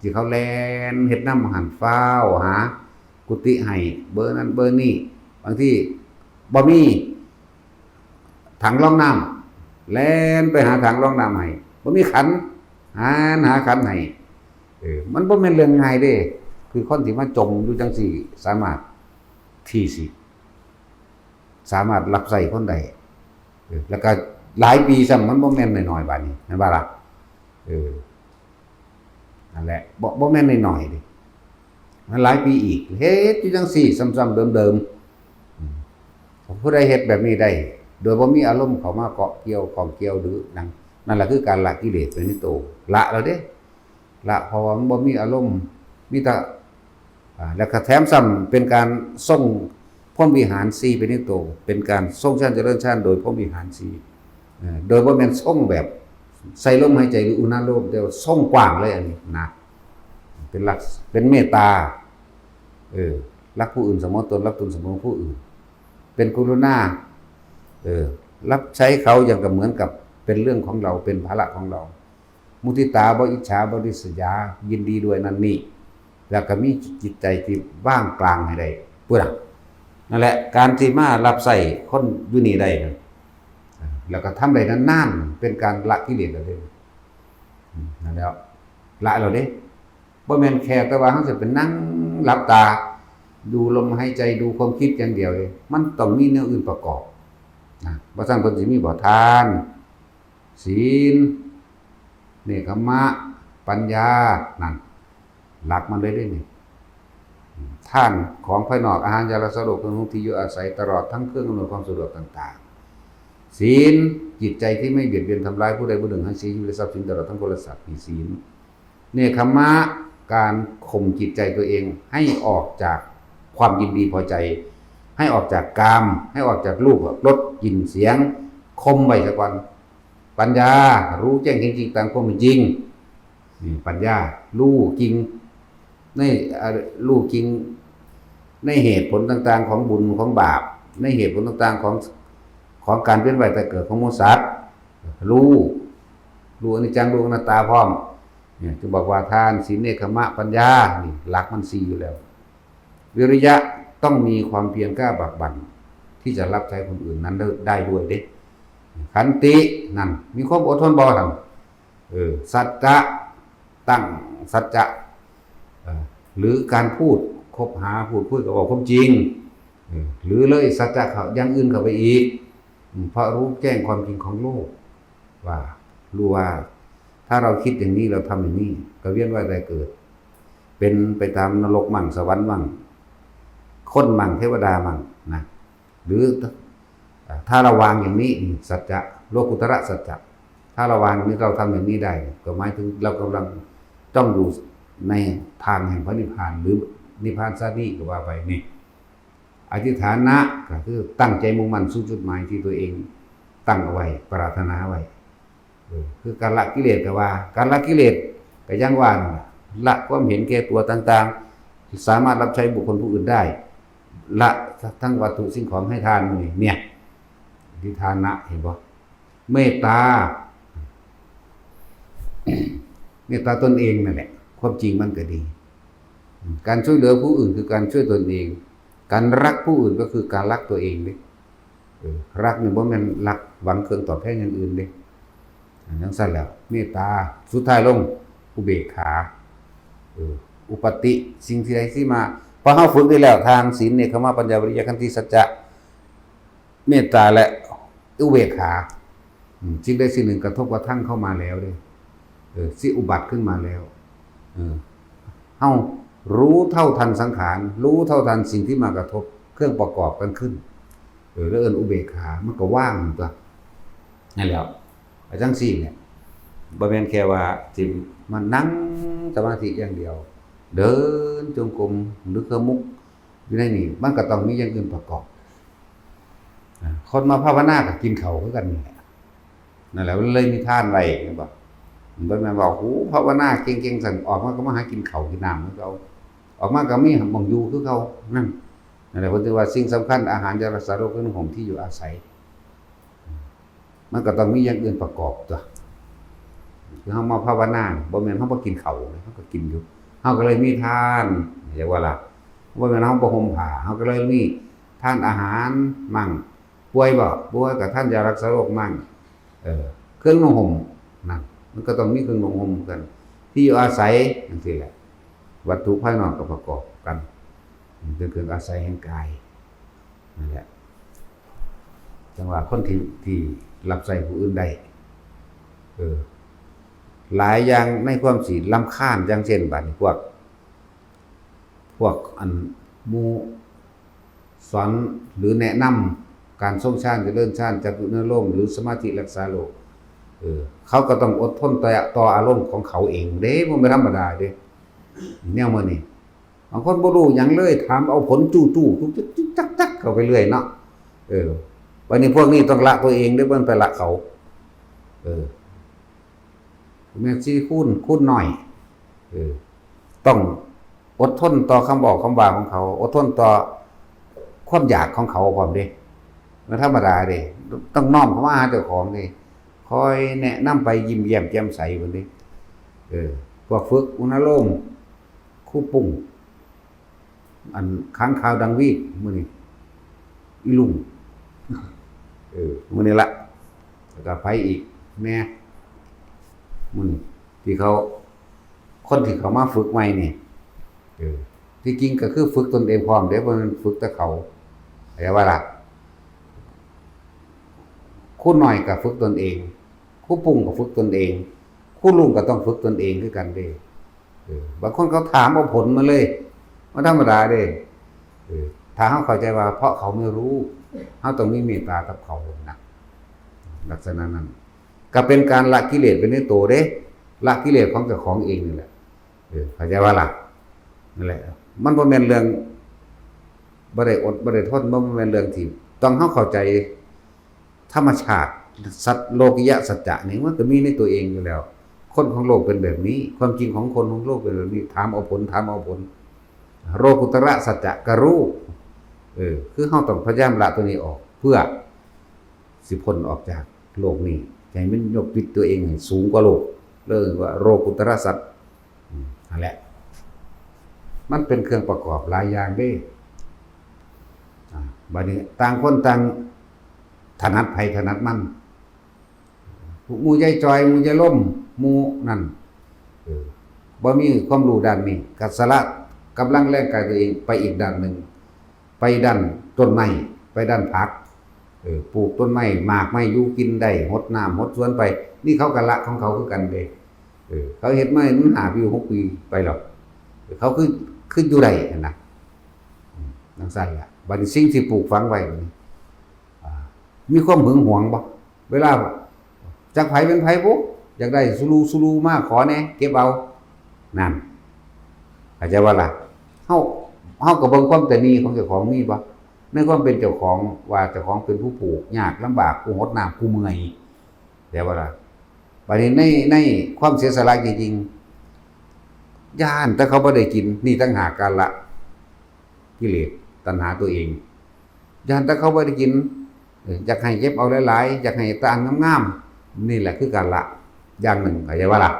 ที่เขาแล่นเฮ็ดนำหั้น ฟ้าวหากุฏิให้ เบอร์นั้นเบอร์นี้ บางทีบ่มี ถังรองน้ำ แล่นไปหาถังรองน้ำให้ บ่มีขัน หา หาขันให้ เออ มันบ่แม่นเรื่องง่ายเด้ คือคนที่มาจมอยู่จังซี่ สามารถที่สิ สามารถรับใช้คนได้ เออ แล้วก็หลายปีซ้ำ มันบ่แม่นน้อยๆ บาดนี้ แม่นบ่ล่ะ เออ นั่นแหละ บ่ บ่แม่นน้อยๆ เด้ มันหลายปีอีก เฮ็ดอยู่จังซี่ ซ้ำๆ เดิมๆ อืม ผู้ใดเฮ็ดแบบนี้ได้ โดยบ่มีอารมณ์เข้ามาเกาะเกี่ยว ข้องเกี่ยว หรือหยัง นั่นแหละคือการละกิเลสไปในตัว ละแล้วเด้ ละ เพราะว่ามันบ่มีอารมณ์ มีแต่ อ่า แล้วก็แถมซ้ำเป็นการทรงพรหมวิหารสี่ไปในตัว เป็นการทรงฌานเจริญฌานโดยพรหมวิหารสี่ เอ่อ โดยบ่แม่นทรงแบบใส่ลมหายใจหรืออุณาโลม แต่ว่าทรงกว้างเลยอันนี้นะ เป็นหลัก เป็นเมตตา เออ รักผู้อื่นเสมอตน รักตนเสมอผู้อื่น เป็นกรุณา เออ รับใช้เขาอย่างกับเหมือนกับเป็นเรื่องของเรา เป็นภาระของเรา มุทิตา บ่อิจฉา บ่ริษยา ยินดีด้วยนั่นนี่ แล้วก็มีจิตใจที่ว่างกลางให้ได้ พุ้นน่ะ นั่นแหละ การที่มารับใช้คนอยู่นี่ได้นะ แล้วก็ทำได้นานๆ เป็นการละกิเลสแล้วเด้ อืม นั่นแหล้ว ละแล้วเด้ บ่แม่นแค่แต่ว่าเฮาสิไปนั่งหลับตา ดูลมหายใจ ดูความคิดอย่างเดียวเด้ มันต้องมีแนวอื่นประกอบนะ บ่ซั้นเพิ่นสิมีบ่ ทาน ศีล เนกขัมมะ ปัญญา นั่น หลักมันเลยเด้นี่ ทานของภายนอก อาหาร ยารักษาโรค เครื่องนุ่ง ที่อยู่อาศัย ตลอดทั้งเครื่องอำนวยความสะดวกต่างๆ ศีล จิตใจที่ไม่เบียดเบียนทำร้ายผู้ใดผู้หนึ่งให้เสียชีวิตและทรัพย์สิน ตลอดทั้งคนและสัตว์ นี่ศีล เนกขัมมะ การข่มจิตใจตัวเองให้ออกจากความยินดีพอใจ ให้ออกจากกาม ให้ออกจากรูป รส กลิ่น เสียง ข่มไว้ซะก่อน ปัญญา รู้แจ้งเห็นจริงตามความเป็นจริง นี่ปัญญา รู้จริงใน อ่า รู้จริงในเหตุผลต่างๆ ของบุญของบาป ในเหตุผลต่างๆ ของ ของการเวียนว่ายตายเกิดของหมู่สัตว์ รู้ รู้อนิจจัง รู้อนัตตาพร้อม เนี่ยจึงบอกว่าทาน ศีล เนกขัมมะ ปัญญา นี่หลักมันสี่อยู่แล้ว วิริยะ ต้องมีความเพียรกล้าบากบั่น ที่จะรับใช้คนอื่นนั้นได้ ได้ด้วยเด้ ขันติ นั่น มีความอดทนบ่หั่น เออ สัจจะ ตั้งสัจจะ เอ่อ หรือการพูด คบหาพูดคุยก็เว้าความจริง เออ หรือเลยสัจจะเข้าอย่างอื่นเข้าไปอีก อืม เพราะรู้แจ้งความจริงของโลก ว่า รู้ว่าถ้าเราคิดอย่างนี้ เราทำอย่างนี้ ก็เวียนว่ายตายเกิด เป็นไปตามนรกมั่ง สวรรค์มั่ง คนมั่ง เทวดามั่งนะ หรือ อ่า ถ้าเราวางอย่างนี้ นี่สัจจะ โลกุตระสัจจะ ถ้าเราวางอย่างนี้ เราทำอย่างนี้ได้ ก็หมายถึงเรากำลังต้องอยู่ในทางแห่งพระนิพพาน หรือนิพพานชาตินี้ก็ว่าไปนี่ อธิฐานะ ก็คือตั้งใจมุ่งมั่นสู่จุดหมายที่ตัวเองตั้งเอาไว้ ปรารถนาไว้ เออ คือการละกิเลสก็ว่า การละกิเลสก็อย่างว่านั่นล่ะ ละความเห็นแก่ตัวต่างๆ สามารถรับใช้บุคคลผู้อื่นได้ ละทั้งวัตถุสิ่งของให้ทานนี่ เนี่ย อธิฐานะ เห็นบ่ เมตตา เมตตาตนเองนั่นแหละ ความจริงมันก็ดี การช่วยเหลือผู้อื่นคือการช่วยตนเอง การรักผู้อื่นก็คือการรักตัวเองเด้ เออ รักนี่บ่แม่นรักหวังเครื่องตอบแทนอย่างอื่นเด้ อันจั่งซั้นแล้ว เมตตา สุดท้ายลง อุเบกขา เออ อุปปาติ สิ่งที่ใดที่มา พอเฮาฝึกได้แล้ว ทาน ศีล เนกขัมมะ ปัญญา วิริยะ ขันติ สัจจะ เมตตา และอุเบกขา อืม สิ่งใดสิ่งหนึ่งกระทบกระทั่งเข้ามาแล้วเด้ เออ สิอุบัติขึ้นมาแล้ว เออ เฮารู้เท่าทันสังขาร รู้เท่าทันสิ่งที่มากระทบ เครื่องประกอบกันขึ้น เออ แล้วเอิ้นอุเบกขา มันก็ว่างตั๊ว นั่นแหละ อาจั่งซี้เนี่ย บ่แม่นแค่ว่าสิมานั่งสมาธิอย่างเดียว เดินจงกรม หรือเครื่องมุก อยู่ในนี่ มันก็ต้องมีอย่างอื่นประกอบ อ่า คนมาภาวนาก็กินข้าวคือกันนี่แหละ นั่นแหละ มันเลยมีทานไว้ เห็นบ่ มันบ่แม่นว่า โอ้โห ภาวนาเก่งๆ ซั่น ออกมาก็มาหากินข้าวกินน้ำคือเก่า ออกมาก็มีหม่องอยู่คือเก่า นั่น นั่นแหละ ผมถือว่าสิ่งสำคัญ อาหารยารักษาโรค คือนุ่งห่มที่อยู่อาศัย มันก็ต้องมีอย่างอื่นประกอบตัว คือเฮามาภาวนา บ่แม่นเฮาบ่กินข้าว เฮาก็กินอยู่ เฮาก็เลยมีทาน เรียกว่าล่ะ บ่แม่นเฮาบ่ห่มผ้า เฮาก็เลยมีทานอาหารมั่ง ป่วยบ่ ป่วยก็ทานยารักษาโรคมั่ง เออ เครื่องนุ่งห่มนั่น มันก็ต้องมีเครื่องนุ่งห่มกัน ที่อยู่อาศัยจังซี่แหละ วัตถุภายนอกก็ประกอบกัน เป็นเครื่องอาศัยแห่งกาย นั่นแหละ จังว่าคนที่ ที่รับใช้ผู้อื่นได้ เออ หลายอย่างในความสิรำคาญ อย่างเช่น บัดนี้พวก พวกอันหมู่สอนหรือแนะนำการทรงฌาน เจริญฌาน จักขุอนุโลม หรือสมาธิรักษาโรค เออ เขาก็ต้องอดทนต่อ ต่ออารมณ์ของเขาเองเด้ บ่แม่นธรรมดาเด้ แนวมื้อนี้ บางคนบ่รู้หยังเลย ถามเอาผลจู้ๆ จุกๆ จักๆ เข้าไปเรื่อยเนาะ เออ บัดนี้พวกนี้ต้องละตัวเองเด้ บ่แม่นไปละเขา เออ แม่นสิคูณ คูณน้อย เออ ต้องอดทนต่อคำบอกคำว่าของเขา อดทนต่อความอยากของเขาพร้อมเด้ มันธรรมดาเด้ ต้องน้อมเข้ามาหาเจ้าของเด้ คอยแนะนำไป ยิ้มแย้มแจ่มใสพุ้นเด้ เออ พวกฝึกอนุโลม ครูปุ้ง อันค้างคาวดังวีก มื้อนี้ อีลุง เออ มื้อนี้ละ แล้วก็ไผอีกแน่ มื้อนี้ ที่เขา คนที่เขามาฝึกใหม่นี่ เออ ที่จริงก็คือฝึกตนเองพร้อมเด้ บ่แม่นฝึกแต่เขา เข้าใจว่าล่ะ ครูน้อยก็ฝึกตนเอง ครูปุ้งก็ฝึกตนเอง ครูลุงก็ต้องฝึกตนเองคือกันเด้ เออ บางคนเขาถามเอาผลมาเลย มันธรรมดาเด้ เออ ถ้าเฮาเข้าใจว่าเพราะเขาไม่รู้ เฮาต้องมีเมตตากับเขานะ ลักษณะนั้น ก็เป็นการละกิเลสไปในตัวเด้ ละกิเลสของเจ้าของเองนี่แหละ เออ เข้าใจว่าล่ะ นั่นแหละ มันบ่แม่นเรื่อง บ่ได้อดบ่ได้ทน บ่แม่นเรื่องที่ ต้องเฮาเข้าใจธรรมชาติ สัจ โลกิยะสัจจะนี่มันก็มีในตัวเองอยู่แล้ว คนของโลกเป็นแบบนี้ ความจริงของคนของโลกเป็นแบบนี้ ถามเอาผล ถามเอาผล โลกุตระสัจจะก็รู้ เออ คือเฮาต้องพยายามละตัวนี้ออก เพื่อสิพ้นออกจากโลกนี้ ให้มันยกจิตตัวเองให้สูงกว่าโลก เรียกว่าโลกุตระสัจ อืม นั่นแหละ มันเป็นเครื่องประกอบหลายอย่างเด้ อ่า บัดนี้ต่างคนต่างถนัดไผถนัดมัน หมู่ยายจอย หมู่ยายลม หมู่นั่น เออ บ่มีความรู้ด้านนี้ ก็สละกำลังแรงกายตัวเองไปอีกด้านหนึ่ง ไปด้านต้นไม้ ไปด้านผัก เออ ปลูกต้นไม้ หมากไม้อยู่กินได้ หดน้ำหดสวนไป นี่เขาก็ละของเขาคือกันเด้ เออ เขาเฮ็ดมามันห้าปี หกปีไปแล้ว เขาคือ คืออยู่ได้หั้นนะ อืม จั่งซั้นล่ะ บัดนี้สิ่งที่ปลูกฝังไว้นี่ อ่า มีความหึงหวงบ่ เวลา จักไผเป็นไผบุ อยากได้สุรูสุรูมาขอแหน่ เก็บเอา นั่น เข้าใจบ่ล่ะ เฮา เฮาก็เบิ่งความตระหนี่ของเจ้าของมีบ่ ในความเป็นเจ้าของ ว่าเจ้าของเป็นผู้ปลูก ยากลำบาก ผู้หดน้ำ ผู้เมื่อย เข้าใจบ่ล่ะ บัดนี้ใน ในความเสียสละจริงๆ ย้านแต่เขาบ่ได้กิน นี่ต่างหากการละกิเลสตัณหาตัวเอง ย้านแต่เขาบ่ได้กิน เออ อยากให้เก็บเอาหลายๆ อยากให้ตาอันงามๆ นี่แหละคือการละอย่างหนึ่ง เข้าใจบ่ล่ะ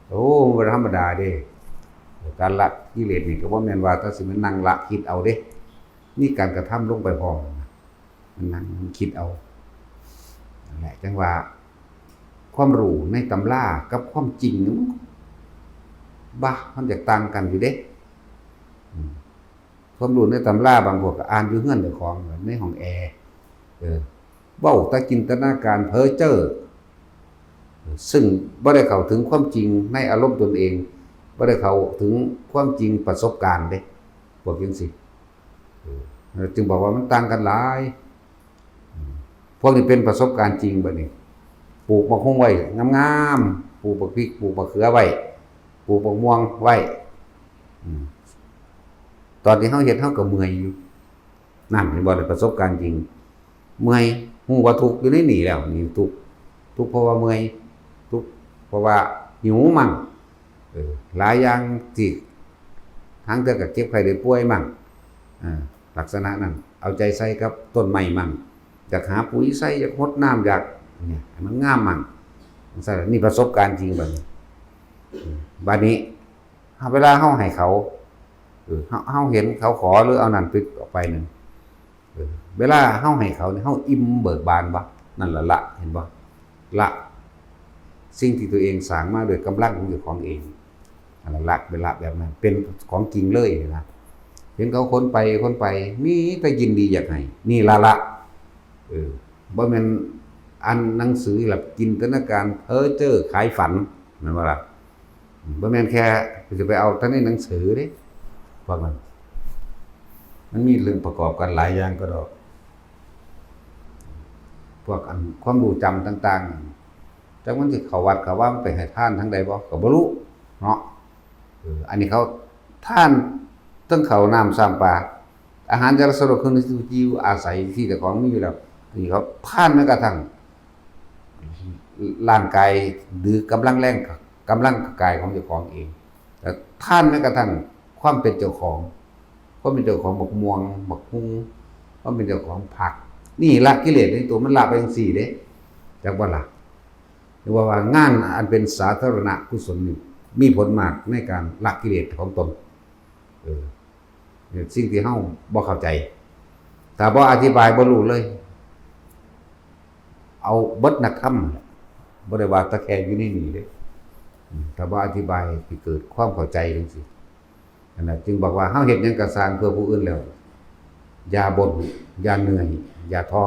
โอ้ บ่ธรรมดาเด้ การละกิเลสนี่ก็บ่แม่นว่าแต่สิมานั่งละคิดเอาเด้ มีการกระทำลงไปพร้อม มันนั่งมันคิดเอา นั่นแหละ จั่งว่า ความรู้ในตำรากับความจริงนี่มัน บ่า มันอยากต่างกันอยู่เด้ อืม ความรู้ในตำราบางพวกก็อ่านอยู่เฮือนเจ้าของ ในห้องแอร์ เออ เว้าแต่จินตนาการเพ้อเจ้อ ซึ่งบ่ได้เข้าถึงความจริงในอารมณ์ตนเอง บ่ได้เข้าถึงความจริงประสบการณ์เด้ พวกจั่งซี้ เออ จึงบอกว่ามันต่างกันหลาย อืม พวกนี้เป็นประสบการณ์จริงบัดนี้ ปลูกบักฮุ่งไว้งามๆ ปลูกบักพริก ปลูกบักเขือไว้ ปลูกบักม่วงไว้ อืม ตอนที่เฮาเฮ็ดเฮาก็เมื่อยอยู่ นั่นเห็นบ่ ได้ประสบการณ์จริง เมื่อย ฮู้ว่าทุกข์อยู่ในนี่แล้ว นี่ทุกข์ ทุกข์เพราะว่าเมื่อย ทุกข์เพราะว่าหิวมั่ง เออ หลายอย่างที่ ลางเทื่อก็เจ็บไข้ได้ป่วยมั่ง อ่า ลักษณะนั้น เอาใจใส่กับต้นไม้มั่ง อยากหาปุ๋ยใส่ อยากรดน้ำ อยาก เนี่ย ให้มันงามมั่ง จั่งซั้นล่ะ นี่ประสบการณ์จริงบัดนี้ บัดนี้ เวลาเฮาให้เขา เออ เฮา เฮาเห็นเขาขอหรือเอานั่นปิดออกไปนั่น เออ เวลาเฮาให้เขานี่ เฮาอิ่มเบิกบานบ่ นั่นล่ะละ เห็นบ่ ละ สิ่งที่ตัวเองสร้างมาด้วยกำลังของเจ้าของเอง อันนั้นละ เป็นละแบบนั้น เป็นของจริงเลยนะ เห็นเขาขนไปขนไป มีแต่ยินดีอยากให้ นี่ละละ เออ บ่แม่นอ่านหนังสือหลับจินตนาการเพ้อเจ้อขายฝัน แม่นบ่ล่ะ บ่แม่นแค่สิไปเอาแต่ในหนังสือเด้ พวกนั้น มันมีเรื่องประกอบกันหลายอย่างก็ดอก พวกอันความรู้จำต่างๆ จักมันสิเข้าวัดเข้าวา มันไปให้ทานทางใดบ่ ก็บ่รู้เนาะ เออ อันนี้เขาทานทั้งข้าวน้ำซ้ำปลา อาหารแต่ละสรบเครื่องดื่มที่อยู่อาศัยที่เจ้าของมีอยู่แล้ว อันนี้เขาทานแม้กระทั่ง ร่างกายหรือกำลังแรง กำลังกายของเจ้าของเอง แต่ทานแม้กระทั่งความเป็นเจ้าของ ความเป็นเจ้าของบักม่วง บักฮุ่ง ความเป็นเจ้าของผัก นี่ละกิเลสในตัวมันละไปจังซี่เด้ จักบ่ล่ะ หรือว่า ว่างานอันเป็นสาธารณกุศลนี่ มีผลมากในการละกิเลสของตน เออ เนี่ย สิ่งที่เฮาบ่เข้าใจ ถ้าบ่อธิบายบ่รู้เลย เอาเบิดนักธรรมนั่นแหละ บ่ได้ว่าแต่แค่อยู่ในนี่เด้ อืม ถ้าบ่อธิบายให้เกิดความเข้าใจจังซี่ นั่นแหละ จึงบอกว่าเฮาเฮ็ดหยังก็สร้างเพื่อผู้อื่นแล้ว อย่าบ่น อย่าเหนื่อย อย่าท้อ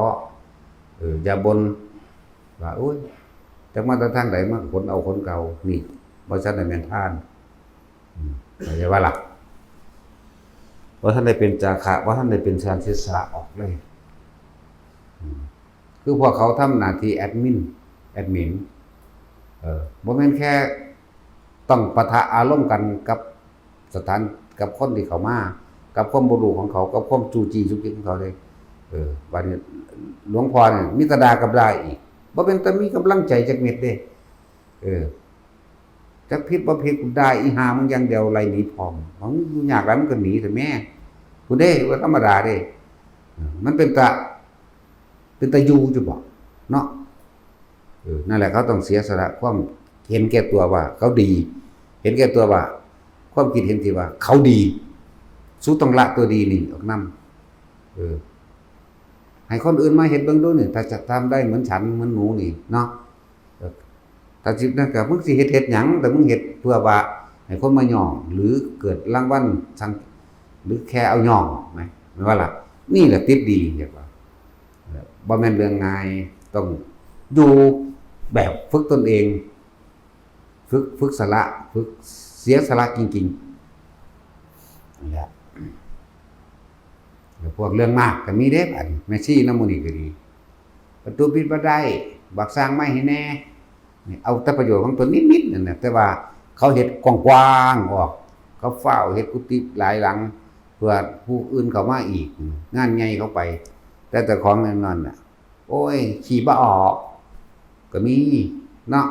เออ อย่าบ่นว่า โอ้ย จักมาแต่ทางใด มาขนเอาคนเก่า นี่ บ่ซั้นน่ะแม่นทาน อืม เข้าใจว่าล่ะ บ่ทันได้เป็นจาคะ บ่ทันได้เป็นการเสียสละออกเลย อืม คือพวกเขาทำหน้าที่แอดมิน แอดมิน เออ บ่แม่นแค่ต้องปะทะอารมณ์กันกับสถาน กับคนที่เข้ามา กับความบ่รู้ของเขา กับความจู้จี้จุกจิกของเขาเด้ เออ บัดนี้หลวงพ่อนี่มีแต่ด่ากับด่าอีก บ่เป็นตามีกำลังใจจักเม็ดเด้ เออ จักผิดบ่ผิด กูด่าอีห่ามึงอย่างเดียว ไล่หนีพร้อม มันอยู่ยากหลาย มันก็หนีแต่แม่ กูเด้ ว่าธรรมดาเด้ เออ มันเป็นตา เป็นตาอยู่อยู่บ่ เนาะ เออ นั่นแหละ เขาต้องเสียสละความเห็นแก่ตัวว่าเขาดี เห็นแก่ตัวว่า ความคิดเห็นที่ว่าเขาดี สู้ต้องละตัวดีนี่ออกนำ เออ ให้คนอื่นมาเฮ็ดเบิ่งดูนี่ ถ้าจะทำได้เหมือนฉัน เหมือนหนูนี่เนาะ เออ ถ้าสินั่นก็ มึงสิเฮ็ด เฮ็ดหยัง แต่มึงเฮ็ดเพื่อว่าให้คนมาย่อง หรือเกิดรางวัลสั่ง หรือแค่เอาย่องไหม แม่นว่าล่ะ นี่แหละติดดี เรียกว่า บ่แม่นเรื่องง่าย ต้องอยู่แบบฝึกตนเอง ฝึก ฝึกสละ ฝึกเสียสละจริงๆ นั่นแหละ แล้วพวกเรื่องมากก็มีเด้ อันแม่ชีนำหมู่นี้ก็ดี ประตูปิดบ่ได้ บักสร้างไม้ให้แน่ นี่เอาแต่ประโยชน์ของตนนิดๆ นั่นแหละ แต่ว่าเขาเฮ็ดกว้างๆ ออก เขาฟ้าวเฮ็ดกุฏิหลายหลัง เพื่อผู้อื่นเข้ามาอีก งานใหญ่เข้าไป แต่เจ้าของแน่นอนน่ะ โอ้ย ขี้บ่ออก ก็มีเนาะ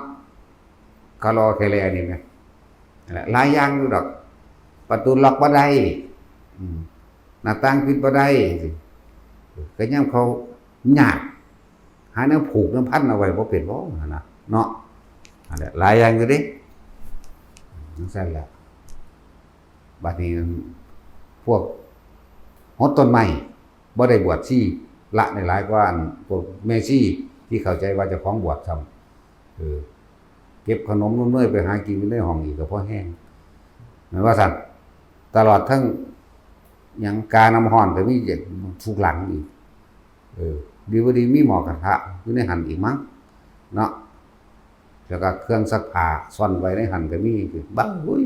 คารอแคแลนี่นะ หลายอย่างอยู่ดอก ประตูล็อกบ่ได้ อืม หน้าต่างปิดบ่ได้ ก็ยังเขายาก หาแนวผูกแนวพันเอาไว้บ่เป็นบ่หั่นน่ะ เนาะ นั่นแหละ หลายอย่างอยู่เด้ จั่งซั้นแหละ บัดนี้พวกหดต้นไม้ บ่ได้บวชชี ละได้หลายกว่าอันพวกแม่ชีที่เข้าใจว่าเจ้าของบวชซ้ำ เออ เก็บขนมนมเนยไปหากินอยู่ในห้องอีกก็พอแฮง แม่นว่าซั่น ตลอดทั้งหยัง กาน้ำร้อนก็มีทุกหลังอีก เออ ดีบ่ดีมีหม้อกระทะอยู่ในหั่นอีกมั้ง เนาะ แล้วก็เครื่องซักผ้าซ่อนไว้ในหั่นก็มี บ้า เฮ้ย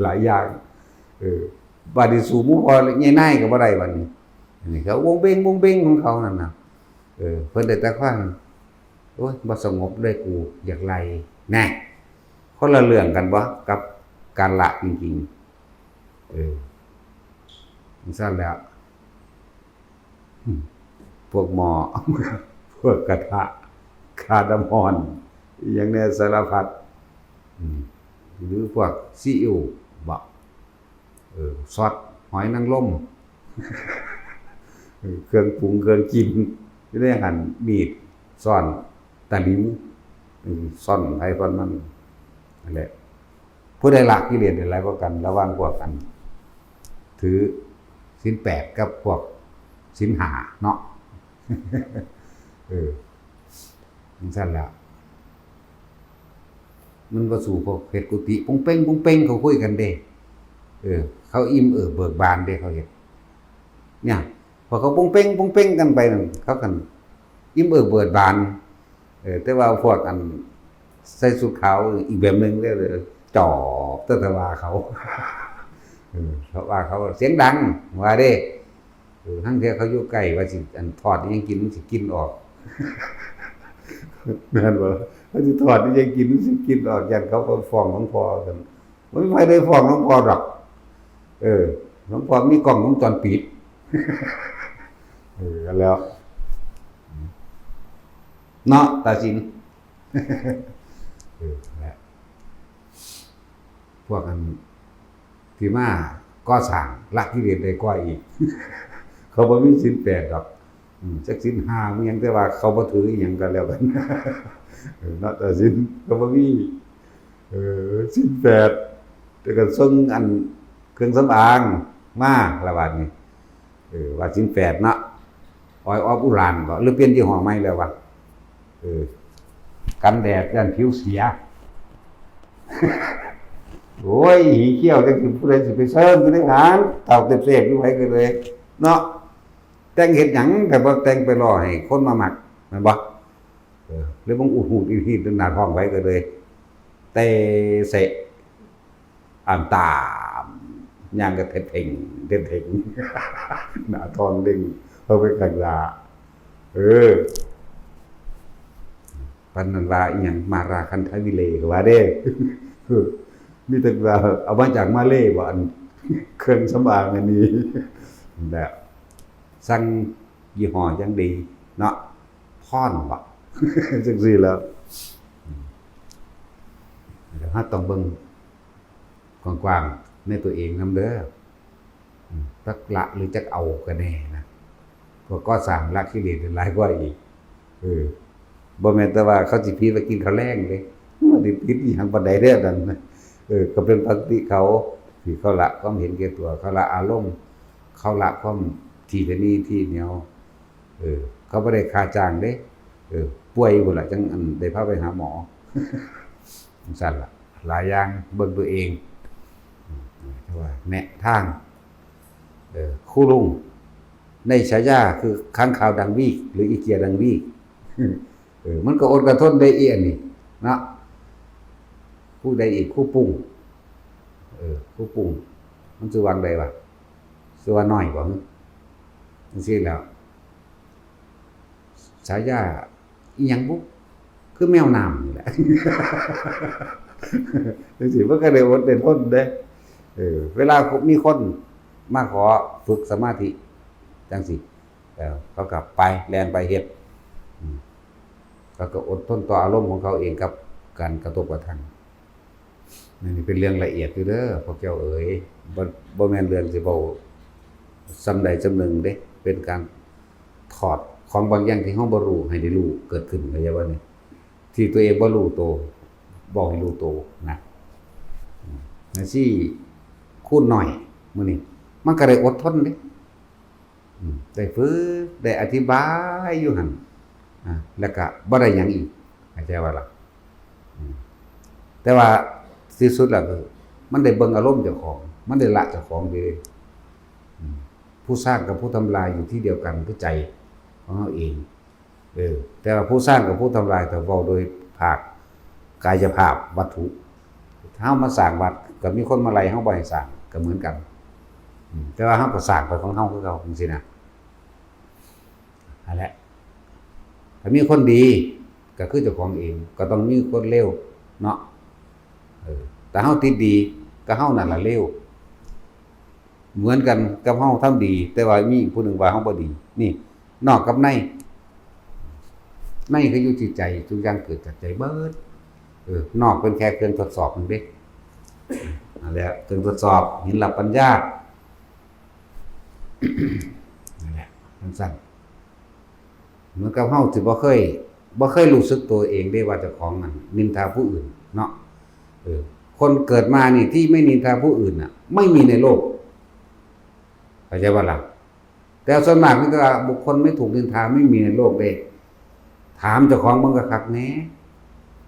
หลายอย่าง เออ บัดนี้สู้หมู่พ่อใหญ่นายก็บ่ได้บัดนี้ อันนี้เขาวงเบงวงเบงของเขานั่นน่ะ เออ เพิ่นได้แต่ฟัง โอ้ย บ่สงบเลยกู อยากไล่ แน่ คนละเรื่องกันบ่ กับการละจริงๆ เออ จั่งซั้นแหละ พวกหม้อ พวกกระทะ คาน้ำร้อน อิหยังแน่สารพัด อืม หรือพวกซีอิ๊วบ่ เออ ซอส หอยนางรม เครื่องปรุงเครื่องกิน อยู่ในหั่น มีด ซ้อน ตะหลิว อืม ซ้อนไผซ้อนมัน นั่นแหละ ผู้ใดละกิเลสได้หลายกว่ากัน ระหว่างพวกอัน ถือศีลแปดกับพวกศีลห้าเนาะ เออ จั่งซั้นล่ะ มันบ่สู้พวกเฮ็ดกุฏิปุ้งเป้งปุ้งเป้งเขาคุยกันเด้ เออ เขาอิ่มเอิบเบิกบานเด้ เขาเฮ็ด เนี่ย พอเขาปุ้งเป้งปุ้งเป้งกันไปนั่น เขากันอิ่มเอิบเบิกบาน เออ แต่ว่าพวกอันใส่ชุดขาวอีกแบบหนึ่งเด้อ จอบแต่ว่าเขา เออ เพราะว่าเขาเสียงดัง ว่าเด้ เออ ทั้งที่เขาอยู่ใกล้ ว่าสิอันทอดอิหยังกิน มันสิกลิ่นออก แม่นบ่ เขาสิทอดอิหยังกิน มันสิกลิ่นออก ย้านเขาไปฟ้องหลวงพ่อกัน บ่มีไผได้ฟ้องหลวงพ่อดอก เออ หลวงพ่อมีกล้องวงจรปิด เออ แล้ว เนาะ ตาสิน เออ และ พวกอันที่มาก่อสร้าง ละกิเลสได้กว่าอีก เขาบ่มีศีลแปดดอก อืม จักศีลห้ามีหยัง แต่ว่าเขาบ่ถืออีหยังกันแล้วกัน เออ เนาะ แต่ศีลเขาบ่มี เออ ศีลแปด แต่ก็ส่งอันเครื่องสำอางมาละบาดนี้ เออ ว่าศีลแปดเนาะ ออยออฟอุรานบ่ หรือเปลี่ยนยี่ห้อใหม่แล้ววะ เออ กันแดด ย้านผิวเสีย โอ้ย หีเขี้ยวจังสิ ผู้ใดสิไปเซิงอยู่ในงาน เฒ่าเต็บเสพอยู่ไผก็เลย เนาะ แต่งเฮ็ดหยัง แต่บ่แต่งไปล่อให้คนมามัก แม่นบ่ เออ หรือบางอุดหูดอีดหีดหน้าท้องไผก็เลย เตะเสะ อ่านตาม ย่างก็เท็ดเพ่ง เท็ดเพ่ง หน้าท้องเด้ง เอาไปข้างหน้า เออ ปานนั้นว่าอีหยัง มาราคันทวิเลกว่าเด้ มีแต่ว่าเอามาจากมาเลย์บ่ อันเครื่องสำอางอันนี้ แบบ สั่งยี่ห้อจั่งดีเนาะ พอนบ่ จั่งซี้แหล้ว เดี๋ยวเราต้องเบิ่งกว้างๆในตัวเองนำเด้อ อืม จักละหรือจักเอากันแน่นะ พวกก่อสร้างละกิเลสหลายกว่าอีก เออ บ่แม่นแต่ว่าเขาสิผิดว่ากินข้าวแลงเด้ มันสิผิดอีหยังปานใดเด้อนั่นนะ เออ ก็เป็นปกติเขา ที่เขาละความเห็นแก่ตัว เขาละอารมณ์ เขาละความถี่ตะหนี่ถี่เหนียว เออ เขาบ่ได้ค่าจ้างเด้ เออ ป่วยพุ้นล่ะ จั่งอันได้พาไปหาหมอ จั่งซั้นล่ะ หลายอย่างเบิ่งตัวเอง อืม แต่ว่าแนะทาง เออ ครูลุง ในฉายาคือค้างคาวดังวีก หรืออีเกียดังวีก เออ มันก็อดกะทนได้อีอันนี้เนาะ ผู้ใดอีก ครูปุ้ง เออ ครูปุ้ง มันชื่อว่าจั่งใดวะ ชื่อว่าน้อยบ่ จั่งซี้แหล้ว ฉายาอีหยังบุ คือแมวน้ำนี่แหละ จั่งซี้ มันก็ได้อดได้ทนเด้ เออ เวลามีคนมาขอฝึกสมาธิ จั่งซี้ เออ เขาก็ไป แล่นไปเฮ็ด อืม เขาก็อดทนต่ออารมณ์ของเขาเองกับการกระทบกระทั่ง อันนี้เป็นเรื่องละเอียดอยู่เด้อ พวกเจ้าเอ๋ย บ่ บ่แม่นเรื่องสิเว้าส่ำใดส่ำหนึ่งเด้ เป็นการถอดของบางอย่างที่เราบ่รู้ให้ได้รู้เกิดขึ้น เข้าใจบ่นี่ ที่ตัวเองบ่รู้โต บอกให้รู้โตนะ อืม จั่งซี้ ครูน้อย มื้อนี้ มันก็ได้อดทนเด้ อืม ได้ฝึก ได้อธิบายอยู่หั่น อ่า แล้วก็บ่ได้หยังอีก เข้าใจบ่ล่ะ อืม แต่ว่าที่สุดแล้วคือ มันได้เบิ่งอารมณ์เจ้าของ มันได้ละเจ้าของเด้ อืม ผู้สร้างกับผู้ทำลายอยู่ที่เดียวกัน คือใจของเราเอง เออ แต่ว่าผู้สร้างกับผู้ทำลาย ถ้าเว้าโดยภาคกายภาพวัตถุ เฮามาสร้างวัด ก็มีคนมาไล่เฮาบ่ให้สร้าง ก็เหมือนกัน อืม แต่ว่าเฮาก็สร้างไปของเฮาคือเก่า จั่งซี้นะ นั่นแหละ ถ้ามีคนดี ก็คือเจ้าของเอง ก็ต้องมีคนเลวเนาะ เออ ถ้าเฮาติดดี ก็เฮานั่นล่ะเลว เหมือนกันกับเฮาทำดี แต่ว่ามีอีกผู้หนึ่งว่าเฮาบ่ดี นี่ นอกกับใน ในก็อยู่ที่ใจ ทุกอย่างเกิดจากใจเบิด เออ นอกเป็นแค่เครื่องทดสอบนั่นเด้ นั่นแหละ เครื่องทดสอบ หินหลับปัญญา นั่นแหละมันสั้นเหมือนกับเฮาสิบ่เคยบ่เคยรู้สึกตัวเองได้ว่าเจ้าของนั่นนินทาผู้อื่นเนาะเออคนเกิดมานี่ที่ไม่นินทาผู้อื่นน่ะ ไม่มีในโลกเข้าใจว่าล่ะแต่ส่วนมากนี่ก็บุคคลไม่ถูกนินทาไม่มีในโลกเลยถามเจ้าของมึงก็คักแน่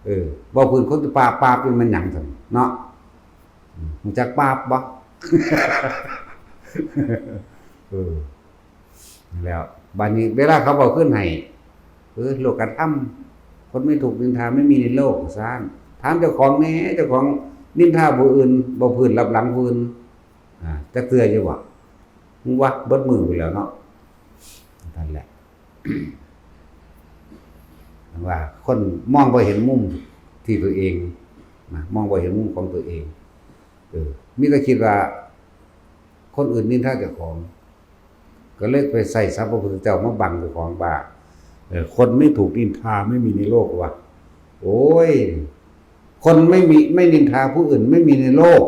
เออบ่พื้นคนจะปาปาเป็นมันหยังซั่นเนาะ รู้จักปาบบ่เออแล้วบัดนี้เวลาเขาเอาขึ้นให้เออโลกธรรมคนไม่ถูกนินทาไม่มีในโลกซ่านถามเจ้าของแน่เจ้าของนินทาผู้อื่นบ่พื้นรับหลังผู้อื่นอ่าจักเทื่ออยู่บ่มึงว่าเบิดมือไปแล้วเนาะนั่นแหละว่าคนมองบ่เห็นมุมที่ตัวเองนะมองบ่เห็นมุมของตัวเอง เออมีแต่คิดว่าคนอื่นนินทาเจ้าของ ก็เลยไปใส่ศัพท์พระพุทธเจ้ามาบังเจ้าของว่าเออคนไม่ถูกนินทาไม่มีในโลกว่ะโอ้ยคนไม่มีไม่นินทาผู้อื่นไม่มีในโลก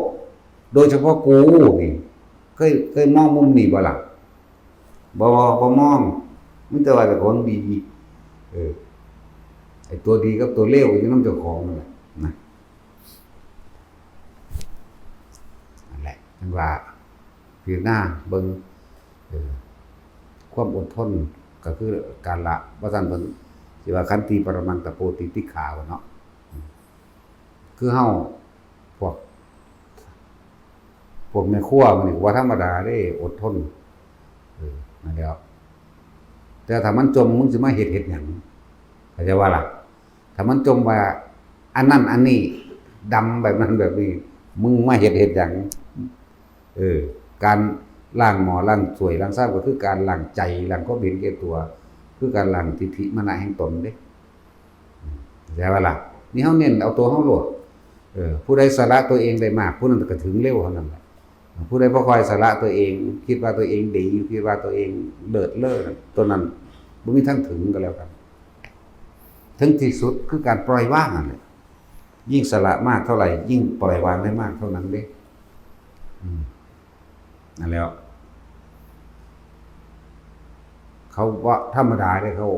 โดยเฉพาะกูนี่เคยเคยมองมุมนี้บ่ล่ะบ่บ่มองมันแต่ว่าแต่ของดีเออไอตัวดีกับตัวเลวอยู่น้ำเจ้าของนั่นแหละนะ นั่นแหละจั่งว่าพิจารณาเบิ่งเออความอดทนก็คือการละว่าซั่นเพิ่นสิว่าขันติปรมังตะโปติติขาว่าเนาะคือเฮาพวกพวกแม่ครัวมันนี่ว่าธรรมดาเด้อดทนเออนั่นแหล้วแต่ถ้ามันจมมึงสิมาเฮ็ดเฮ็ดหยังเข้าใจว่าล่ะ ถ้ามันจมว่าอันนั้นอันนี้ดำแบบนั้นแบบนี้ มึงมาเฮ็ดเฮ็ดหยังเออการล้างหม้อล้างถ้วยล้างชามก็คือการล้างใจล้างความเห็นแก่ตัว คือการล้างทิฏฐิมานะแห่งตนเด้เข้าใจว่าล่ะนี่เฮาเน้นเอาตัวเฮาโลดเออผู้ใดสละตัวเองได้มากผู้นั้นก็ถึงเร็วเท่านั้นแหละ ผู้ใดบ่ค่อยสละตัวเอง คิดว่าตัวเองดี คิดว่าตัวเองเลิศเลอตัวนั้นบ่มีทางถึงก็แล้วกันถึงที่สุดคือการปล่อยวางนั่นแหละยิ่งสละมากเท่าไหร่ยิ่งปล่อยวางได้มากเท่านั้นเด้อืมนั่นแหล้วเขาว่าธรรมดาเด้เขา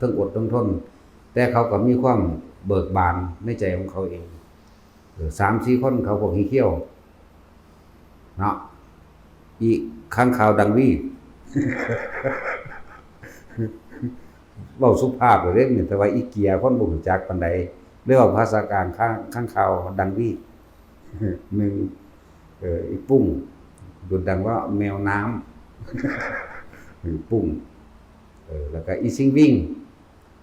ทั้งอดทั้งทนแต่เขาก็มีความเบิกบานในใจของเขาเองเออสามสี่คนเขาพวกขี้เขี้ยว เนาะอีกค้างคาวดังวีเว้าสุภาพเลยเด้เนี่ยแต่ว่าอีเกียคนบ่รู้จักปานใดเรียกว่าภาษากลางค้างค้างคาวดังวีหนึ่งเอ่ออีปุ้งดุดดังว่าแมวน้ำอีปุ้งเออแล้วก็อีซิงวิ่ง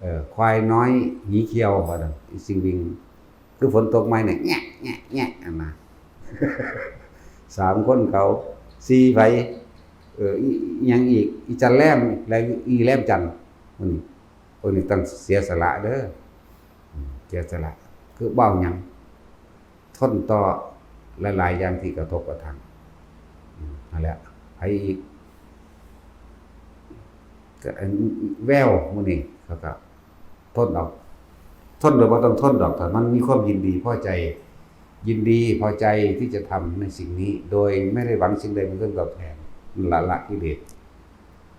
เออควายน้อยหนีเขียวว่าซั่นอีซิงวิ่ง คือฝนตกใหม่เนี่ยแงะแงะแงะอันนะสามคนเขาสี่ไผเอออีอีหยังอีกอีจันแลมและอีแลมจันทร์มันนี่คนนี้ต้องเสียสละเด้ออืมเสียสละคือเบ้าหยังทนต่อหลายๆอย่างที่กระทบกระทั่งอืมนั่นแหละไผอีกก็อันแววมื้อนี้เขาก็ ทนเอาทนโดยบ่ต้องทนดอกแต่มันมีความยินดีพอใจ ยินดีพอใจที่จะทำในสิ่งนี้ โดยไม่ได้หวังสิ่งใดเป็นเครื่องตอบแทนละละกิเลส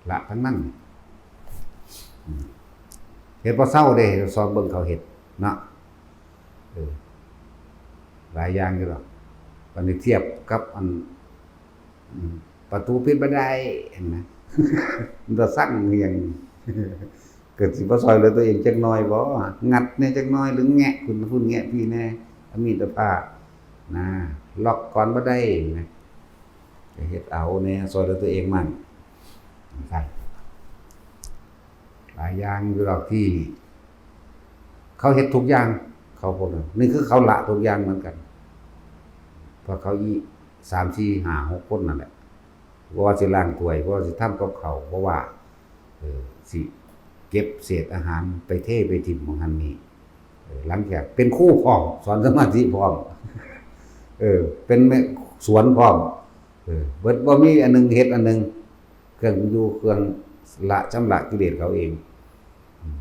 ละทั้งนั้นอืมเฮ็ดบ่เซาเด้สอนเบิ่งเขาเฮ็ดเนาะเออหลายอย่างอยู่ดอกบัดนี้เทียบกับอันอืมประตูปิดบ่ได้หั้นนะมันตาซังคือหยัง ก็สิบ่ซ่อยเหลือตัวเองจักหน่อยบ่ งัดแหน่จักหน่อยหรือแงะพุ้นพุ้นแงะพี้แหน่ เอามีดเอาผ้านะ ล็อกก่อนบ่ได้นะ ก็เฮ็ดเอาแหน่ซ่อยเหลือตัวเองมั่งซั่นหลายอย่างอยู่ดอกที่ เขาเฮ็ดทุกอย่าง เขาพวกนั้น นี่คือเขาละทุกอย่างเหมือนกัน เพราะเขาอีสาม สี่ ห้า หก คนนั่นแหละ บ่ว่าสิล้างถ้วย บ่ว่าสิทำกับข้าว บ่ว่า เออ สิเก็บเศษอาหารไปเทไปถิ่มหม่องหั้นนี่ เออ หลังจากเป็นครูพร้อม สอนสมาธิพร้อม เออ เป็นแม่สวนพร้อม เออ เบิดบ่มีอันหนึ่งเฮ็ดอันหนึ่ง เครื่องอยู่เครื่องละชำระกิเลสเขาเอง อืม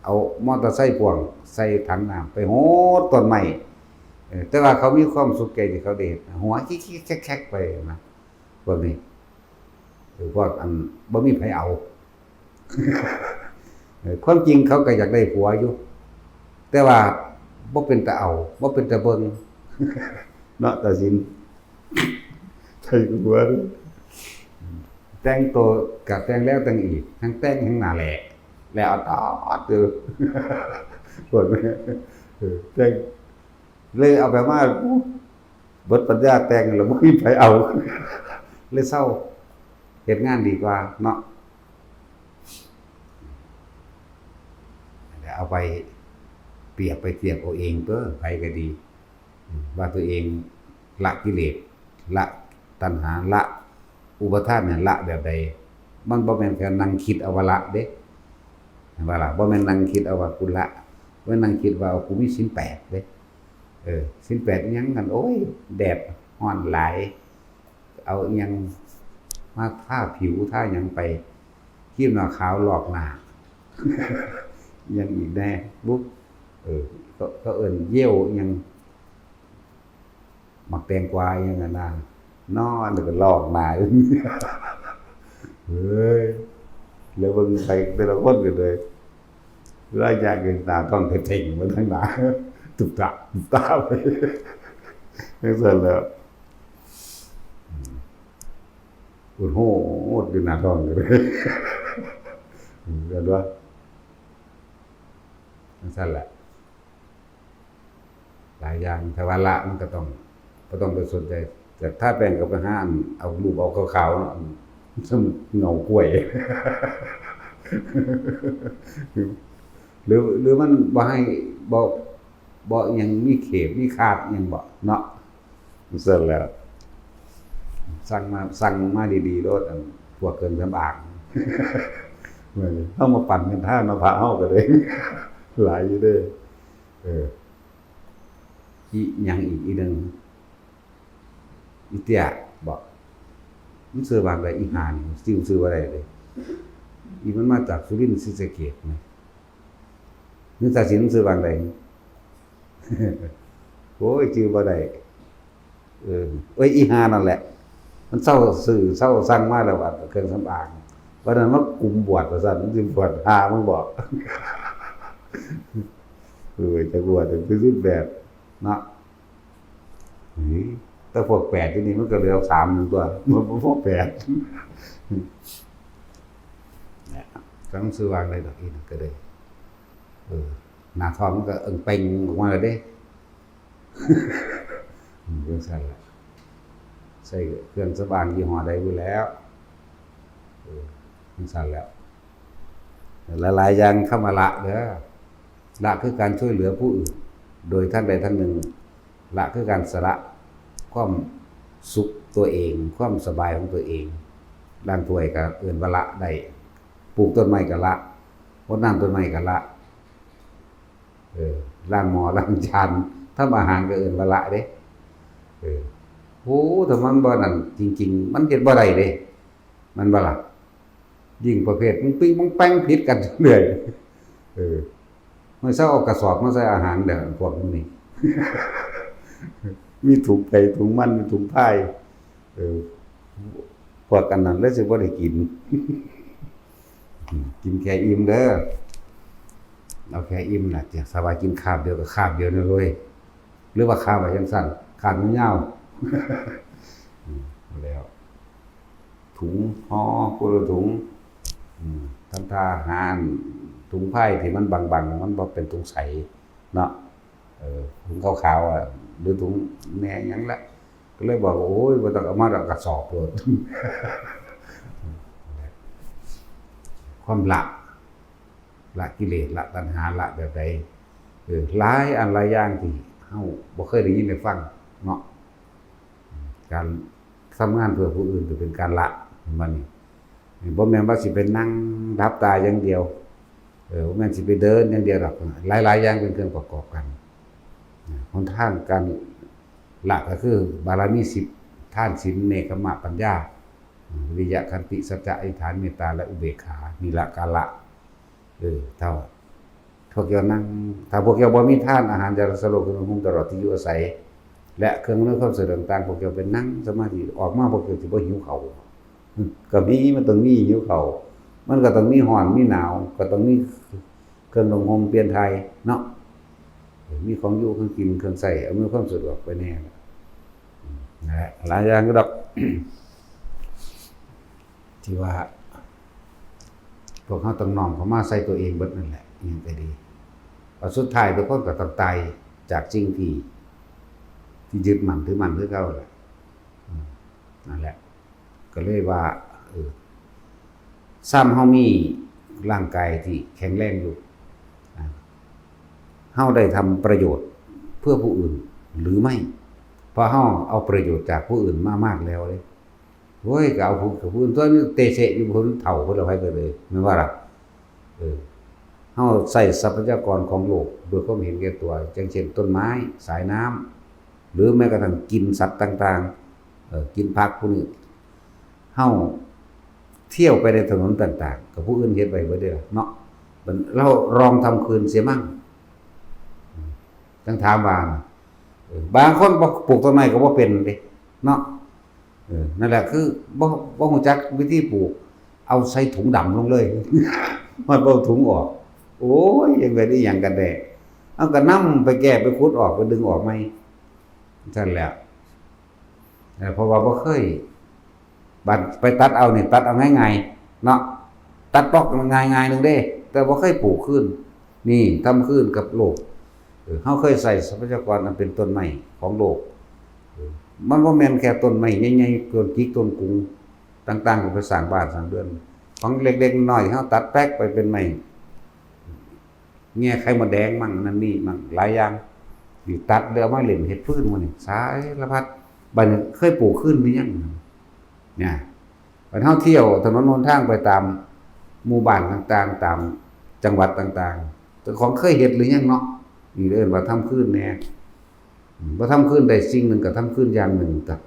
เอามอเตอร์ไซค์พ่วงใส่ถังน้ำไปโหดต้นไม้ เออ แต่ว่าเขามีความสุขใจที่เขาได้เฮ็ด หัวคิกๆแคกๆไปนะ พวกนี้ เออ พวกอันบ่มีไผเอา เออ ความจริงเขาก็อยากได้ผัวอยู่ แต่ว่าบ่เป็นตาเอา บ่เป็นตาเบิ่ง เนาะ ตาสิน ใส่หัว แต่งตัวก็แต่งแล้วแต่งอีก ทั้งแต่งทั้งหน้าแหลก แล้วเอาตอดอยู่ คน เออ แต่ง เลยเอาแบบว่า อู้ เบิดปัญญาแต่งแล้ว บ่มีไผเอา เลยเซาเฮ็ดงานดีกว่าเนาะ เอาไปเปรียบไปเทียบเอาเองเด้อ ไผก็ดี ว่าตัวเองละกิเลส ละตัณหา ละอุปาทานเนี่ย ละแบบใด มันบ่แม่นแค่นั่งคิดเอาว่าละเด้ เห็นบ่ล่ะ บ่แม่นนั่งคิดเอาว่ากูละ บ่แม่นนั่งคิดว่ากูมีศีลแปดเด้ เออ ศีลแปดอิหยังกัน โอ้ย แดดร้อนหลาย เอาอิหยังมาทาผิวทาหยังไป ครีมหน้าขาวลอกหน้า อิหยังอีกแน่บุ เออ เขา เขาเอิ้นเยลอิหยัง หมากแตงกวาอิหยังอะนะ นอนแล้วก็ลอกหน้า เฮ้ย แล้วเบิ่งไปแต่ละคนก็เลย เวลาย่างขึ้นหน้าท้องเต็งๆ มาทางหน้า ตุบตับ ตุบตับ จังซั่นแหล้ว อืม โอ้โห อยู่หน้าท้องก็เลย อืม เห็นบ่ จังซั่นแหละ หลายอย่าง ถ้าว่าละมันก็ต้อง บ่ต้องไปสนใจ แต่ทาแป้งก็ไปหาอันเอารูปเอาขาวๆ เนาะ เงากล้วย หรือ หรือมันบ่ให้ บ่ บ่อิหยังมีเขตมีคาดอิหยังบ่เนาะ จังซั่นแหล้ว สั่งมา สั่งมาดีๆ โลด อันพวกเครื่องสำอาง เฮามาปั่นกันทาเนาะ พระเฮาก็เลย หลายอยู่เด้อ เออ อีหยังอีก อีหนึ่ง อีเตี้ยบ่ มันชื่อว่าจั่งใด อีห่านี่ ชื่อ ชื่อว่าใดเลย อีมันมาจากสุรินทร์ศรีสะเกษนะ นึกตาสินมันชื่อว่าจั่งใด โอ้ย ชื่อบ่ได้ เออ เอ้ย อีห่านั่นแหละ มันเซาซื้อ เซาสั่งมาแล้ว อันเครื่องสำอาง วันนั้นมากุมบวชว่าซั่น มันสิบวชห่ามันบ่ เออ จักบวชเป็นสิบแปดเนาะ เฮ้ย แต่พวกแปดที่นี่มันก็เหลือสามหนึ่งตัว มันบ่พอแปด เนี่ย จั่งชื่อว่าจั่งใดดอก อีนั่นก็ได้ เออ หน้าท้องมันก็เอิงเป่งออกมาเลยเด้ อืม จั่งซั่นล่ะ ใส่เครื่องสำอางยี่ห้อใดอยู่แล้ว เออ จั่งซั่นแหละ หลายๆ อย่างคำว่าละเด้อ ละคือการช่วยเหลือผู้อื่น โดยทางใดทางหนึ่ง ละคือการสละความสุขตัวเอง ความสบายของตัวเอง ล้างถ้วยก็เอิ้นว่าละได้ ปลูกต้นไม้ก็ละ รดน้ำต้นไม้ก็ละ เออ ล้างหม้อล้างจาน ทำอาหารก็เอิ้นว่าละเด้ เออ โอ้ ถ้ามันบ่นั่นจริงๆ มันเฮ็ดบ่ได้เด้ แม่นบ่ล่ะ ยิ่งประเภทมันปิ้งปองแป้งผิดกันเรื่อย เออ มันเซาเอากระสอบมาใส่อาหารเด้อ พวกนี้ มีถุงไผถุงมัน มีถุงพาย เออ พวกอันนั้นเลยสิบ่ได้กิน กินแค่อิ่มเด้อ เอาแค่อิ่มน่ะ จะสบายกินคาบเดียวก็คาบเดียวนะเว้ย หรือว่าคาบไว้จั่งซั่น คาบยาวๆ อืม แล้ว ถุงห่อ คนละถุง อืม ทำท่าหาอันถุงพายที่มันบางๆ มันบ่เป็นถุงใสเนาะ เออ ถุงขาวๆ อะ หรือถุงแหน่หยังละ ก็เลยบอกว่า โอ้ย บ่ต้องเอามาดอก กระสอบโลด ความละ ละกิเลส ละตัณหา ละแบบใด เออ หลายอันหลายอย่างที่เฮาบ่เคยได้ยินได้ฟังเนาะ การทำงานเพื่อผู้อื่นก็เป็นการละ เห็นบ่นี่ บ่แม่นว่าสิไปนั่งหลับตาอย่างเดียว เออ บ่แม่นสิไปเดินอย่างเดียวดอก หลายๆ อย่างเป็นเครื่องประกอบกัน หนทางการละก็คือบารมีสิบ ทาน ศีล เนกขัมมะ ปัญญา วิริยะ ขันติ สัจจะ อธิษฐาน เมตตา และอุเบกขา นี่ละการละ เออ เท่า พวกเจ้านั่ง ถ้าพวกเจ้าบ่มีทานอาหาร ยารักษาโรค เครื่องนุ่งห่ม ตลอดที่อยู่อาศัย และเครื่องอำนวยความสะดวกต่างๆ พวกเจ้าไปนั่งสมาธิ ออกมาพวกเจ้าสิบ่หิวข้าว ก็มี มันต้องมีหิวข้าว มันก็ต้องมีร้อนมีหนาว ก็ต้องมีเครื่องนุ่งห่มเปลี่ยนถ่ายเนาะ มีของอยู่ของกินเครื่องใช้อำนวยความสะดวกไปแน่ นั่นแหละ หลายอย่างอยู่ดอก ที่ว่า พวกเราต้องน้อมเข้ามาใส่ตัวเองเบิดนั่นแหละ อิหยังก็ดี เพราะสุดท้ายทุกคนก็ต้องตายจากสิ่งที่ ที่ยึดมั่นถือมั่นคือเก่าแหละ อืม นั่นแหละ ก็เลยว่า เออ ซ้ำเฮามีร่างกายที่แข็งแรงอยู่ อ่า เฮาได้ทำประโยชน์เพื่อผู้อื่นหรือไม่ เพราะเฮาเอาประโยชน์จากผู้อื่นมามากแล้วเด้ โอ้ย ก็เอาผู้ กับผู้อื่นตัวนี้เตะเสะอยู่ ผู้เฒ่า ผู้ละไผก็เลย แม่นบ่ล่ะ เออ เฮาใช้ทรัพยากรของโลกโดยความเห็นแก่ตัว อย่างเช่นต้นไม้ สายน้ำ หรือแม้กระทั่งกินสัตว์ต่างๆ เอ่อ กินผักพวกนี้ เฮาเที่ยวไปในถนนต่างๆ กับผู้อื่นเฮ็ดไว้เบิดเด้อเนาะ บัดเราลองทำคืนเสียมั่ง จั่งถามว่า เออ บางคนบ่ปลูกต้นไม้ก็บ่เป็นเด้เนาะ เออ นั่นแหละ คือบ่ บ่รู้จักวิธีปลูก เอาใส่ถุงดำลงเลย มันบ่เอาถุงออก โอ้ย ยังเป็นอีหยังกันแน่ เอาก็นำไปแก้ ไปขุดออก ไปดึงออกใหม่ ซั่นแหละ เออ เพราะว่าบ่เคย บัดไปตัดเอานี่ ตัดเอาง่ายๆ เนาะ ตัดปอกง่ายๆ หนึ่งเด้ แต่บ่เคยปลูกคืน นี่ทำคืนกับโลก เออ เฮาเคยใช้ทรัพยากรอันเป็นต้นไม้ของโลก เออ มันบ่แม่นแค่ต้นไม้ใหญ่ๆ ต้นจิก ต้นกุง ต่างๆ ก็ไปสร้างบ้านสร้างเรือน ของเล็กๆ น้อยๆ เฮาตัดแป๊กไปเป็นไม้ แง่ไข่มดแดงมั่งนั่นนี่มั่งหลายอย่าง นี่ตัดแล้วเอามาเล่นเฮ็ดฟืนหมู่นี่ สารพัด บัดนี้เคยปลูกคืนหรือยัง เนี่ย บัดเฮาเที่ยวถนนหนทางไปตามหมู่บ้านต่างๆ ตามจังหวัดต่างๆ เจ้าของเคยเฮ็ดหรือยังเนาะ นี่เอิ้นว่าทำคืนแหน่ อืม บ่ทำคืนได้สิ่งหนึ่งก็ทำคืนอย่างหนึ่งตั๊ะ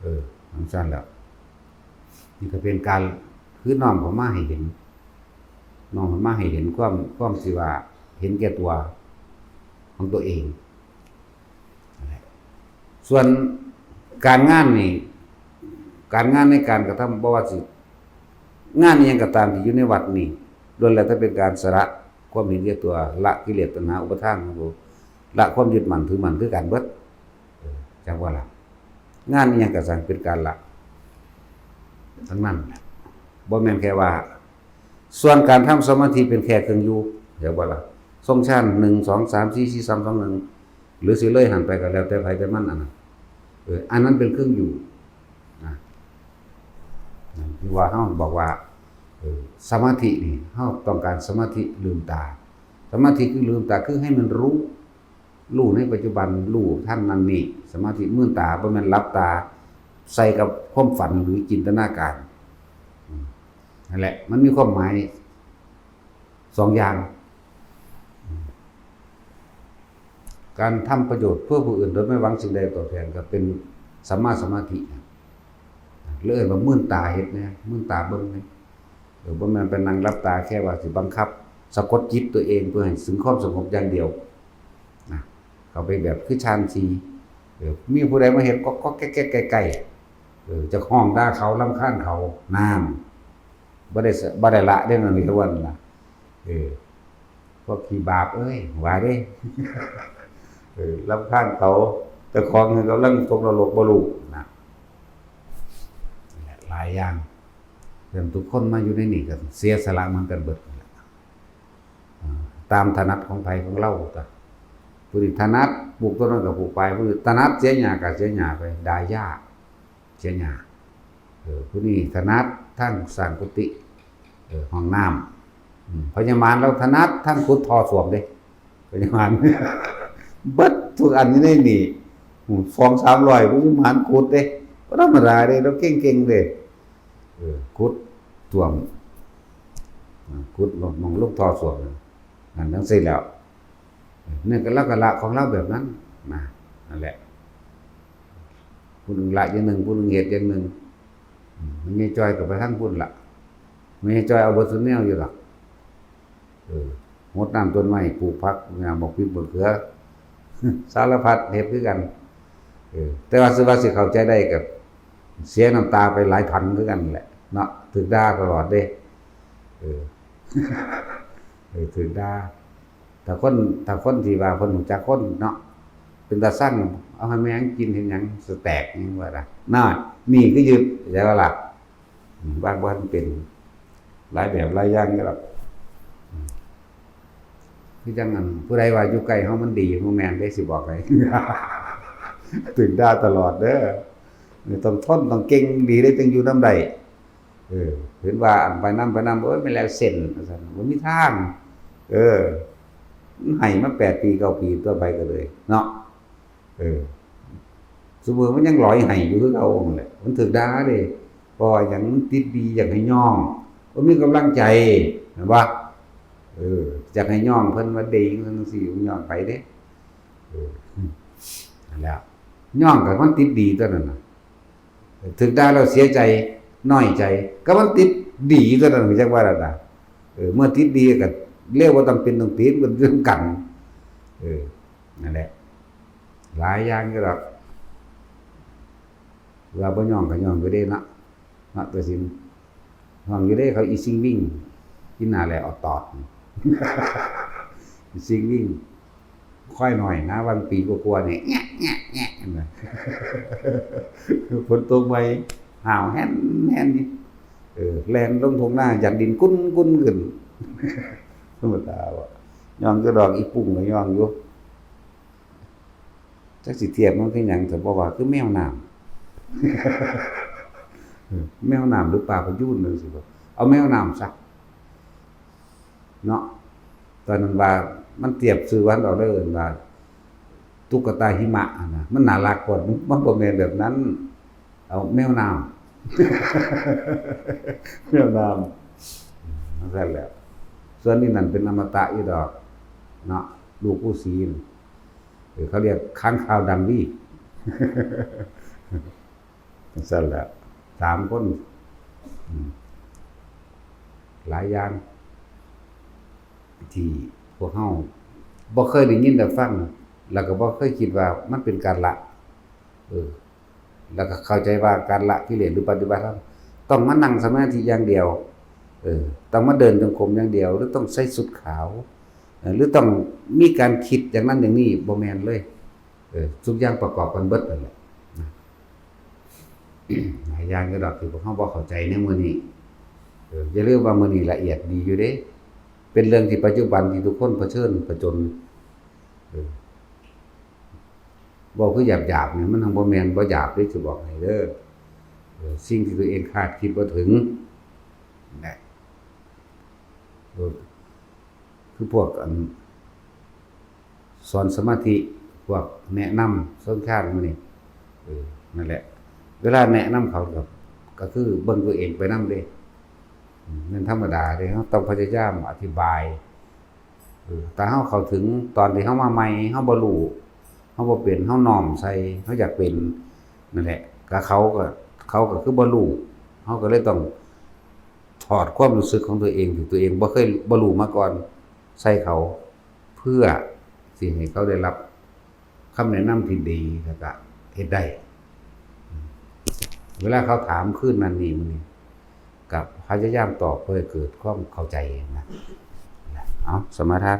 เออ จั่งซั้นแหละ นี่ก็เป็นการ คือน้อมเข้ามาให้เห็น น้อมเข้ามาให้เห็นความ ความที่ว่าเห็นแก่ตัวของตัวเอง นั่นแหละ ส่วนการงานนี่ การงานในการกระทำ บ่ว่าสิ งานอิหยังก็ตามที่อยู่ในวัดนี่ ล้วนแล้วแต่เป็นการสละความเห็นแก่ตัว ละกิเลสตัณหาอุปาทานของตัว ละความยึดมั่นถือมั่นคือกันเบิด เออ จั่งว่าล่ะ งานอิหยังก็สั่งเป็นการละ ทั้งนั้น บ่แม่นแค่ว่า ส่วนการทำสมาธิเป็นแค่เครื่องอยู่ เดี๋ยวว่าล่ะ ทรงฌาน หนึ่ง สอง สาม สี่ สี่ สาม สอง หนึ่ง หรือสิเลยหั้นไปก็แล้วแต่ไผแต่มันอันนั้น เออ อันนั้นเป็นเครื่องอยู่ นะ ที่ว่าเฮาบอกว่า เออ สมาธินี่ เฮาต้องการสมาธิลืมตา สมาธิคือลืมตา คือให้มันรู้ รู้ในปัจจุบัน รู้ทันนั่นนี่ สมาธิมืนตา บ่แม่นหลับตา ใส่กับความฝันหรือจินตนาการ อืม นั่นแหละ มันมีความหมายสองอย่าง อืม การทำประโยชน์เพื่อผู้อื่นโดยไม่หวังสิ่งใดตอบแทนก็เป็นสัมมาสมาธินะ หรือเอิ้นว่ามืนตาเฮ็ดนะ มืนตาเบิ่งนะ เออ บ่แม่นไปนั่งหลับตาแค่ว่าสิบังคับสะกดจิตตัวเองเพื่อให้ถึงความสงบอย่างเดียวนะ เข้าไปแบบคือฌานสี่ เออ มีผู้ใดมาเฮ็ดก๊อกๆแก๊กๆใกล้ๆ เออ จะฮ้องด่าเขารำคาญเขา นั่น บ่ได้สะ บ่ได้ละเด้อนั่นนี่ ทุกวันล่ะ เออ พวกขี้บาปเอ้ย ว่าเด้ เออ รำคาญเขา เจ้าของกำลังตกนรกบ่รู้นะ หลายอย่าง เรื่องทุกคนมาอยู่ในนี่ก็เสียสละเหมือนกันเบิดนั่นแหละ อ่า ตามถนัดของไผของเราก็ ผู้นี้ถนัดปลูกต้นนั้นก็ปลูกไป ผู้นี้ถนัดเสียหญ้าก็เสียหญ้าไป ดายหญ้า เสียหญ้า เออ ผู้นี้ถนัดทางสร้างกุฏิ เออ ห้องน้ำ อืม พญามารเราถนัดทางขุดท่อส้วมเด้ พญามาร เบิดทุกอันอยู่ในนี่ อืม สองสามร้อย พญามารขุดเด้ บ่ธรรมดาเด้ เราเก่งๆเด้ เออ ขุดส้วม อ่า ขุดหม่องลงท่อส้วม นั่นจั่งซี้แหล้ว นี่ก็ เราก็ละของเราแบบนั้นนะ นั่นแหละ ผู้หนึ่งละอย่างหนึ่ง ผู้หนึ่งเฮ็ดอย่างหนึ่ง อืม แม่ยายจอยก็ไปทางพุ้นละ แม่ยายจอยเอาเบิดซุแนวอยู่ดอก เออ ฮดน้ำต้นไม้ ปลูกผัก หญ้า หมากพริก มะเขือ สารพัดเฮ็ดคือกัน เออ แต่ว่าสิว่าสิเข้าใจได้กับ เสียน้ำตาไปหลายถังคือกันแหละเนาะ ถืกด่าตลอดเด้ เออ เออ ถืกด่า ถ้าคน ถ้าคนที่ว่าเพิ่นรู้จักคนเนาะ เป็นตาซัง เอาให้แม่งกินเห็นหยัง สแต็กหยังว่าล่ะ น่า นี่คือยึด เข้าใจบ่ล่ะ อืม บางบ่ทันเป็น หลายแบบหลายอย่างอยู่ดอก อืม คือจั่งอัน ผู้ใดว่าอยู่ใกล้เฮามันดี บ่แม่นเด้ สิบอกให้ ถืกด่าตลอดเด้อ นี่ต้องทน ต้องเก่งดีเด้ จั่งอยู่นำได้ เออ เห็นว่าอันไปนำ ไปนำ โอ้ย แม่นแล้วเส้น ว่าซั่น บ่มีทาง เออ มันให้มาแปดปี เก้าปี ตัวไปก็เลย เนาะ เออ ซุมื้อมันยังหลอยให้อยู่คือเก่านั่นแหละ มันถืกด่าเด้ เพราะว่าหยัง มันติดดี อยากให้ย่อง บ่มีกำลังใจ เห็นบ่ เออ อยากให้ย่องเพิ่นว่าดีจั่งซี้ ย่องไปเด้ เออ นั่นแหละ ย่องก็มันติดดีตัวนั้นน่ะ ถืกด่าแล้วเสียใจ น้อยใจ ก็มันติดดีตัวนั้น จักว่าแล้วนะ เออ เมื่อติดดีก็เรียกว่าต้องเป็นต้องติด มันเรื่องกัน เออ นั่นแหละ หลายอย่างอยู่ดอก ว่าบ่ย่องก็ย่องอยู่เด้เนาะ เนาะ ตัวสิ ย่องอยู่เด้ เขาอีซิงวิ่ง อีหน้าแหล่ออดตอด อีซิงวิ่ง ควายน้อยนะ วังปีกว่าๆ นี่ แงะ แงะ แงะ เห็นบ่ ฝนตกใหม่ ห้าวแฮ่นแฮ่นนี่ เออ แล่นลงทุ่งนา ยันดินกุ้นกุ้นขึ้น ธรรมดาว่ะ ย่องอยู่ดอก อีปุ้งก็ย่องอยู่ จักสิเทียบมันคือหยัง แต่บ่ว่าคือแมวน้ำ เออ แมวน้ำหรือปลาพยูนจั่งซี้บ่ เอาแมวน้ำซะ เนาะ ตอนนั้นว่ามันเทียบชื่อวันเอาเลยว่า ตุ๊กตาหิมะหั่นนะ มันน่ารักกว่า มันบ่แม่นแบบนั้น เอาแมวน้ำ แมวน้ำ นั่นแหละ ส่วนนี้นั่นเป็นอมตะอยู่ดอก เนาะ ลูกปู่ศรีน่ะ เออ เขาเรียกค้างคาวดังวี จั่งซั่นแหละ สามคน อืม หลายอย่าง ที่พวกเฮาบ่เคยได้ยินได้ฟัง แล้วก็บ่เคยคิดว่ามันเป็นการละ เออ แล้วก็เข้าใจว่าการละกิเลสหรือปฏิบัติธรรม ต้องมานั่งสมาธิอย่างเดียว เออ ต้องมาเดินจงกรมอย่างเดียว หรือต้องใส่ชุดขาว เออ หรือต้องมีการคิดอย่างนั้นอย่างนี้ บ่แม่นเลย เออ ทุกอย่างประกอบกันเบิดนั่นแหละ นะ หลายอย่างอยู่ดอกที่พวกเฮาบ่เข้าใจในมื้อนี้ เออ อย่าลืมว่ามื้อนี้ละเอียดดีอยู่เด้ เป็นเรื่องที่ปัจจุบันที่ทุกคนเผชิญผจญ เออ เว้าคือหยาบๆ นี่ มันทั้งบ่แม่นบ่หยาบเด้ สิบอกให้เด้อ เออ สิ่งที่ตัวเองคาดคิดบ่ถึง นะ เออ คือพวกอัน สอนสมาธิ พวกแนะนำสอนฌานหมู่นี้ เออ นั่นแหละ เวลาแนะนำเขาก็ ก็คือเบิ่งตัวเองไปนำเด้ อืม แม่นธรรมดาเด้ เราต้องพยายามอธิบาย เออ ถ้าเราเข้าถึงตอนที่เรามาใหม่ เราบ่รู้ เราบ่เป็น เราน้อมใส่ เราอยากเป็น นั่นแหละ ก็เขาก็ เขาก็คือบ่รู้ เราก็เลยต้องถอดความรู้สึกของตัวเองที่ตัวเองบ่เคย บ่รู้มาก่อน ใส่เขา เพื่อสิให้เขาได้รับคำแนะนำที่ดี แล้วก็เฮ็ดได้ เวลาเขาถามคืนนั้นนี่มื้อนี้ ก็พยายามตอบเพื่อให้เกิดความเข้าใจนะ เอา สมาทาน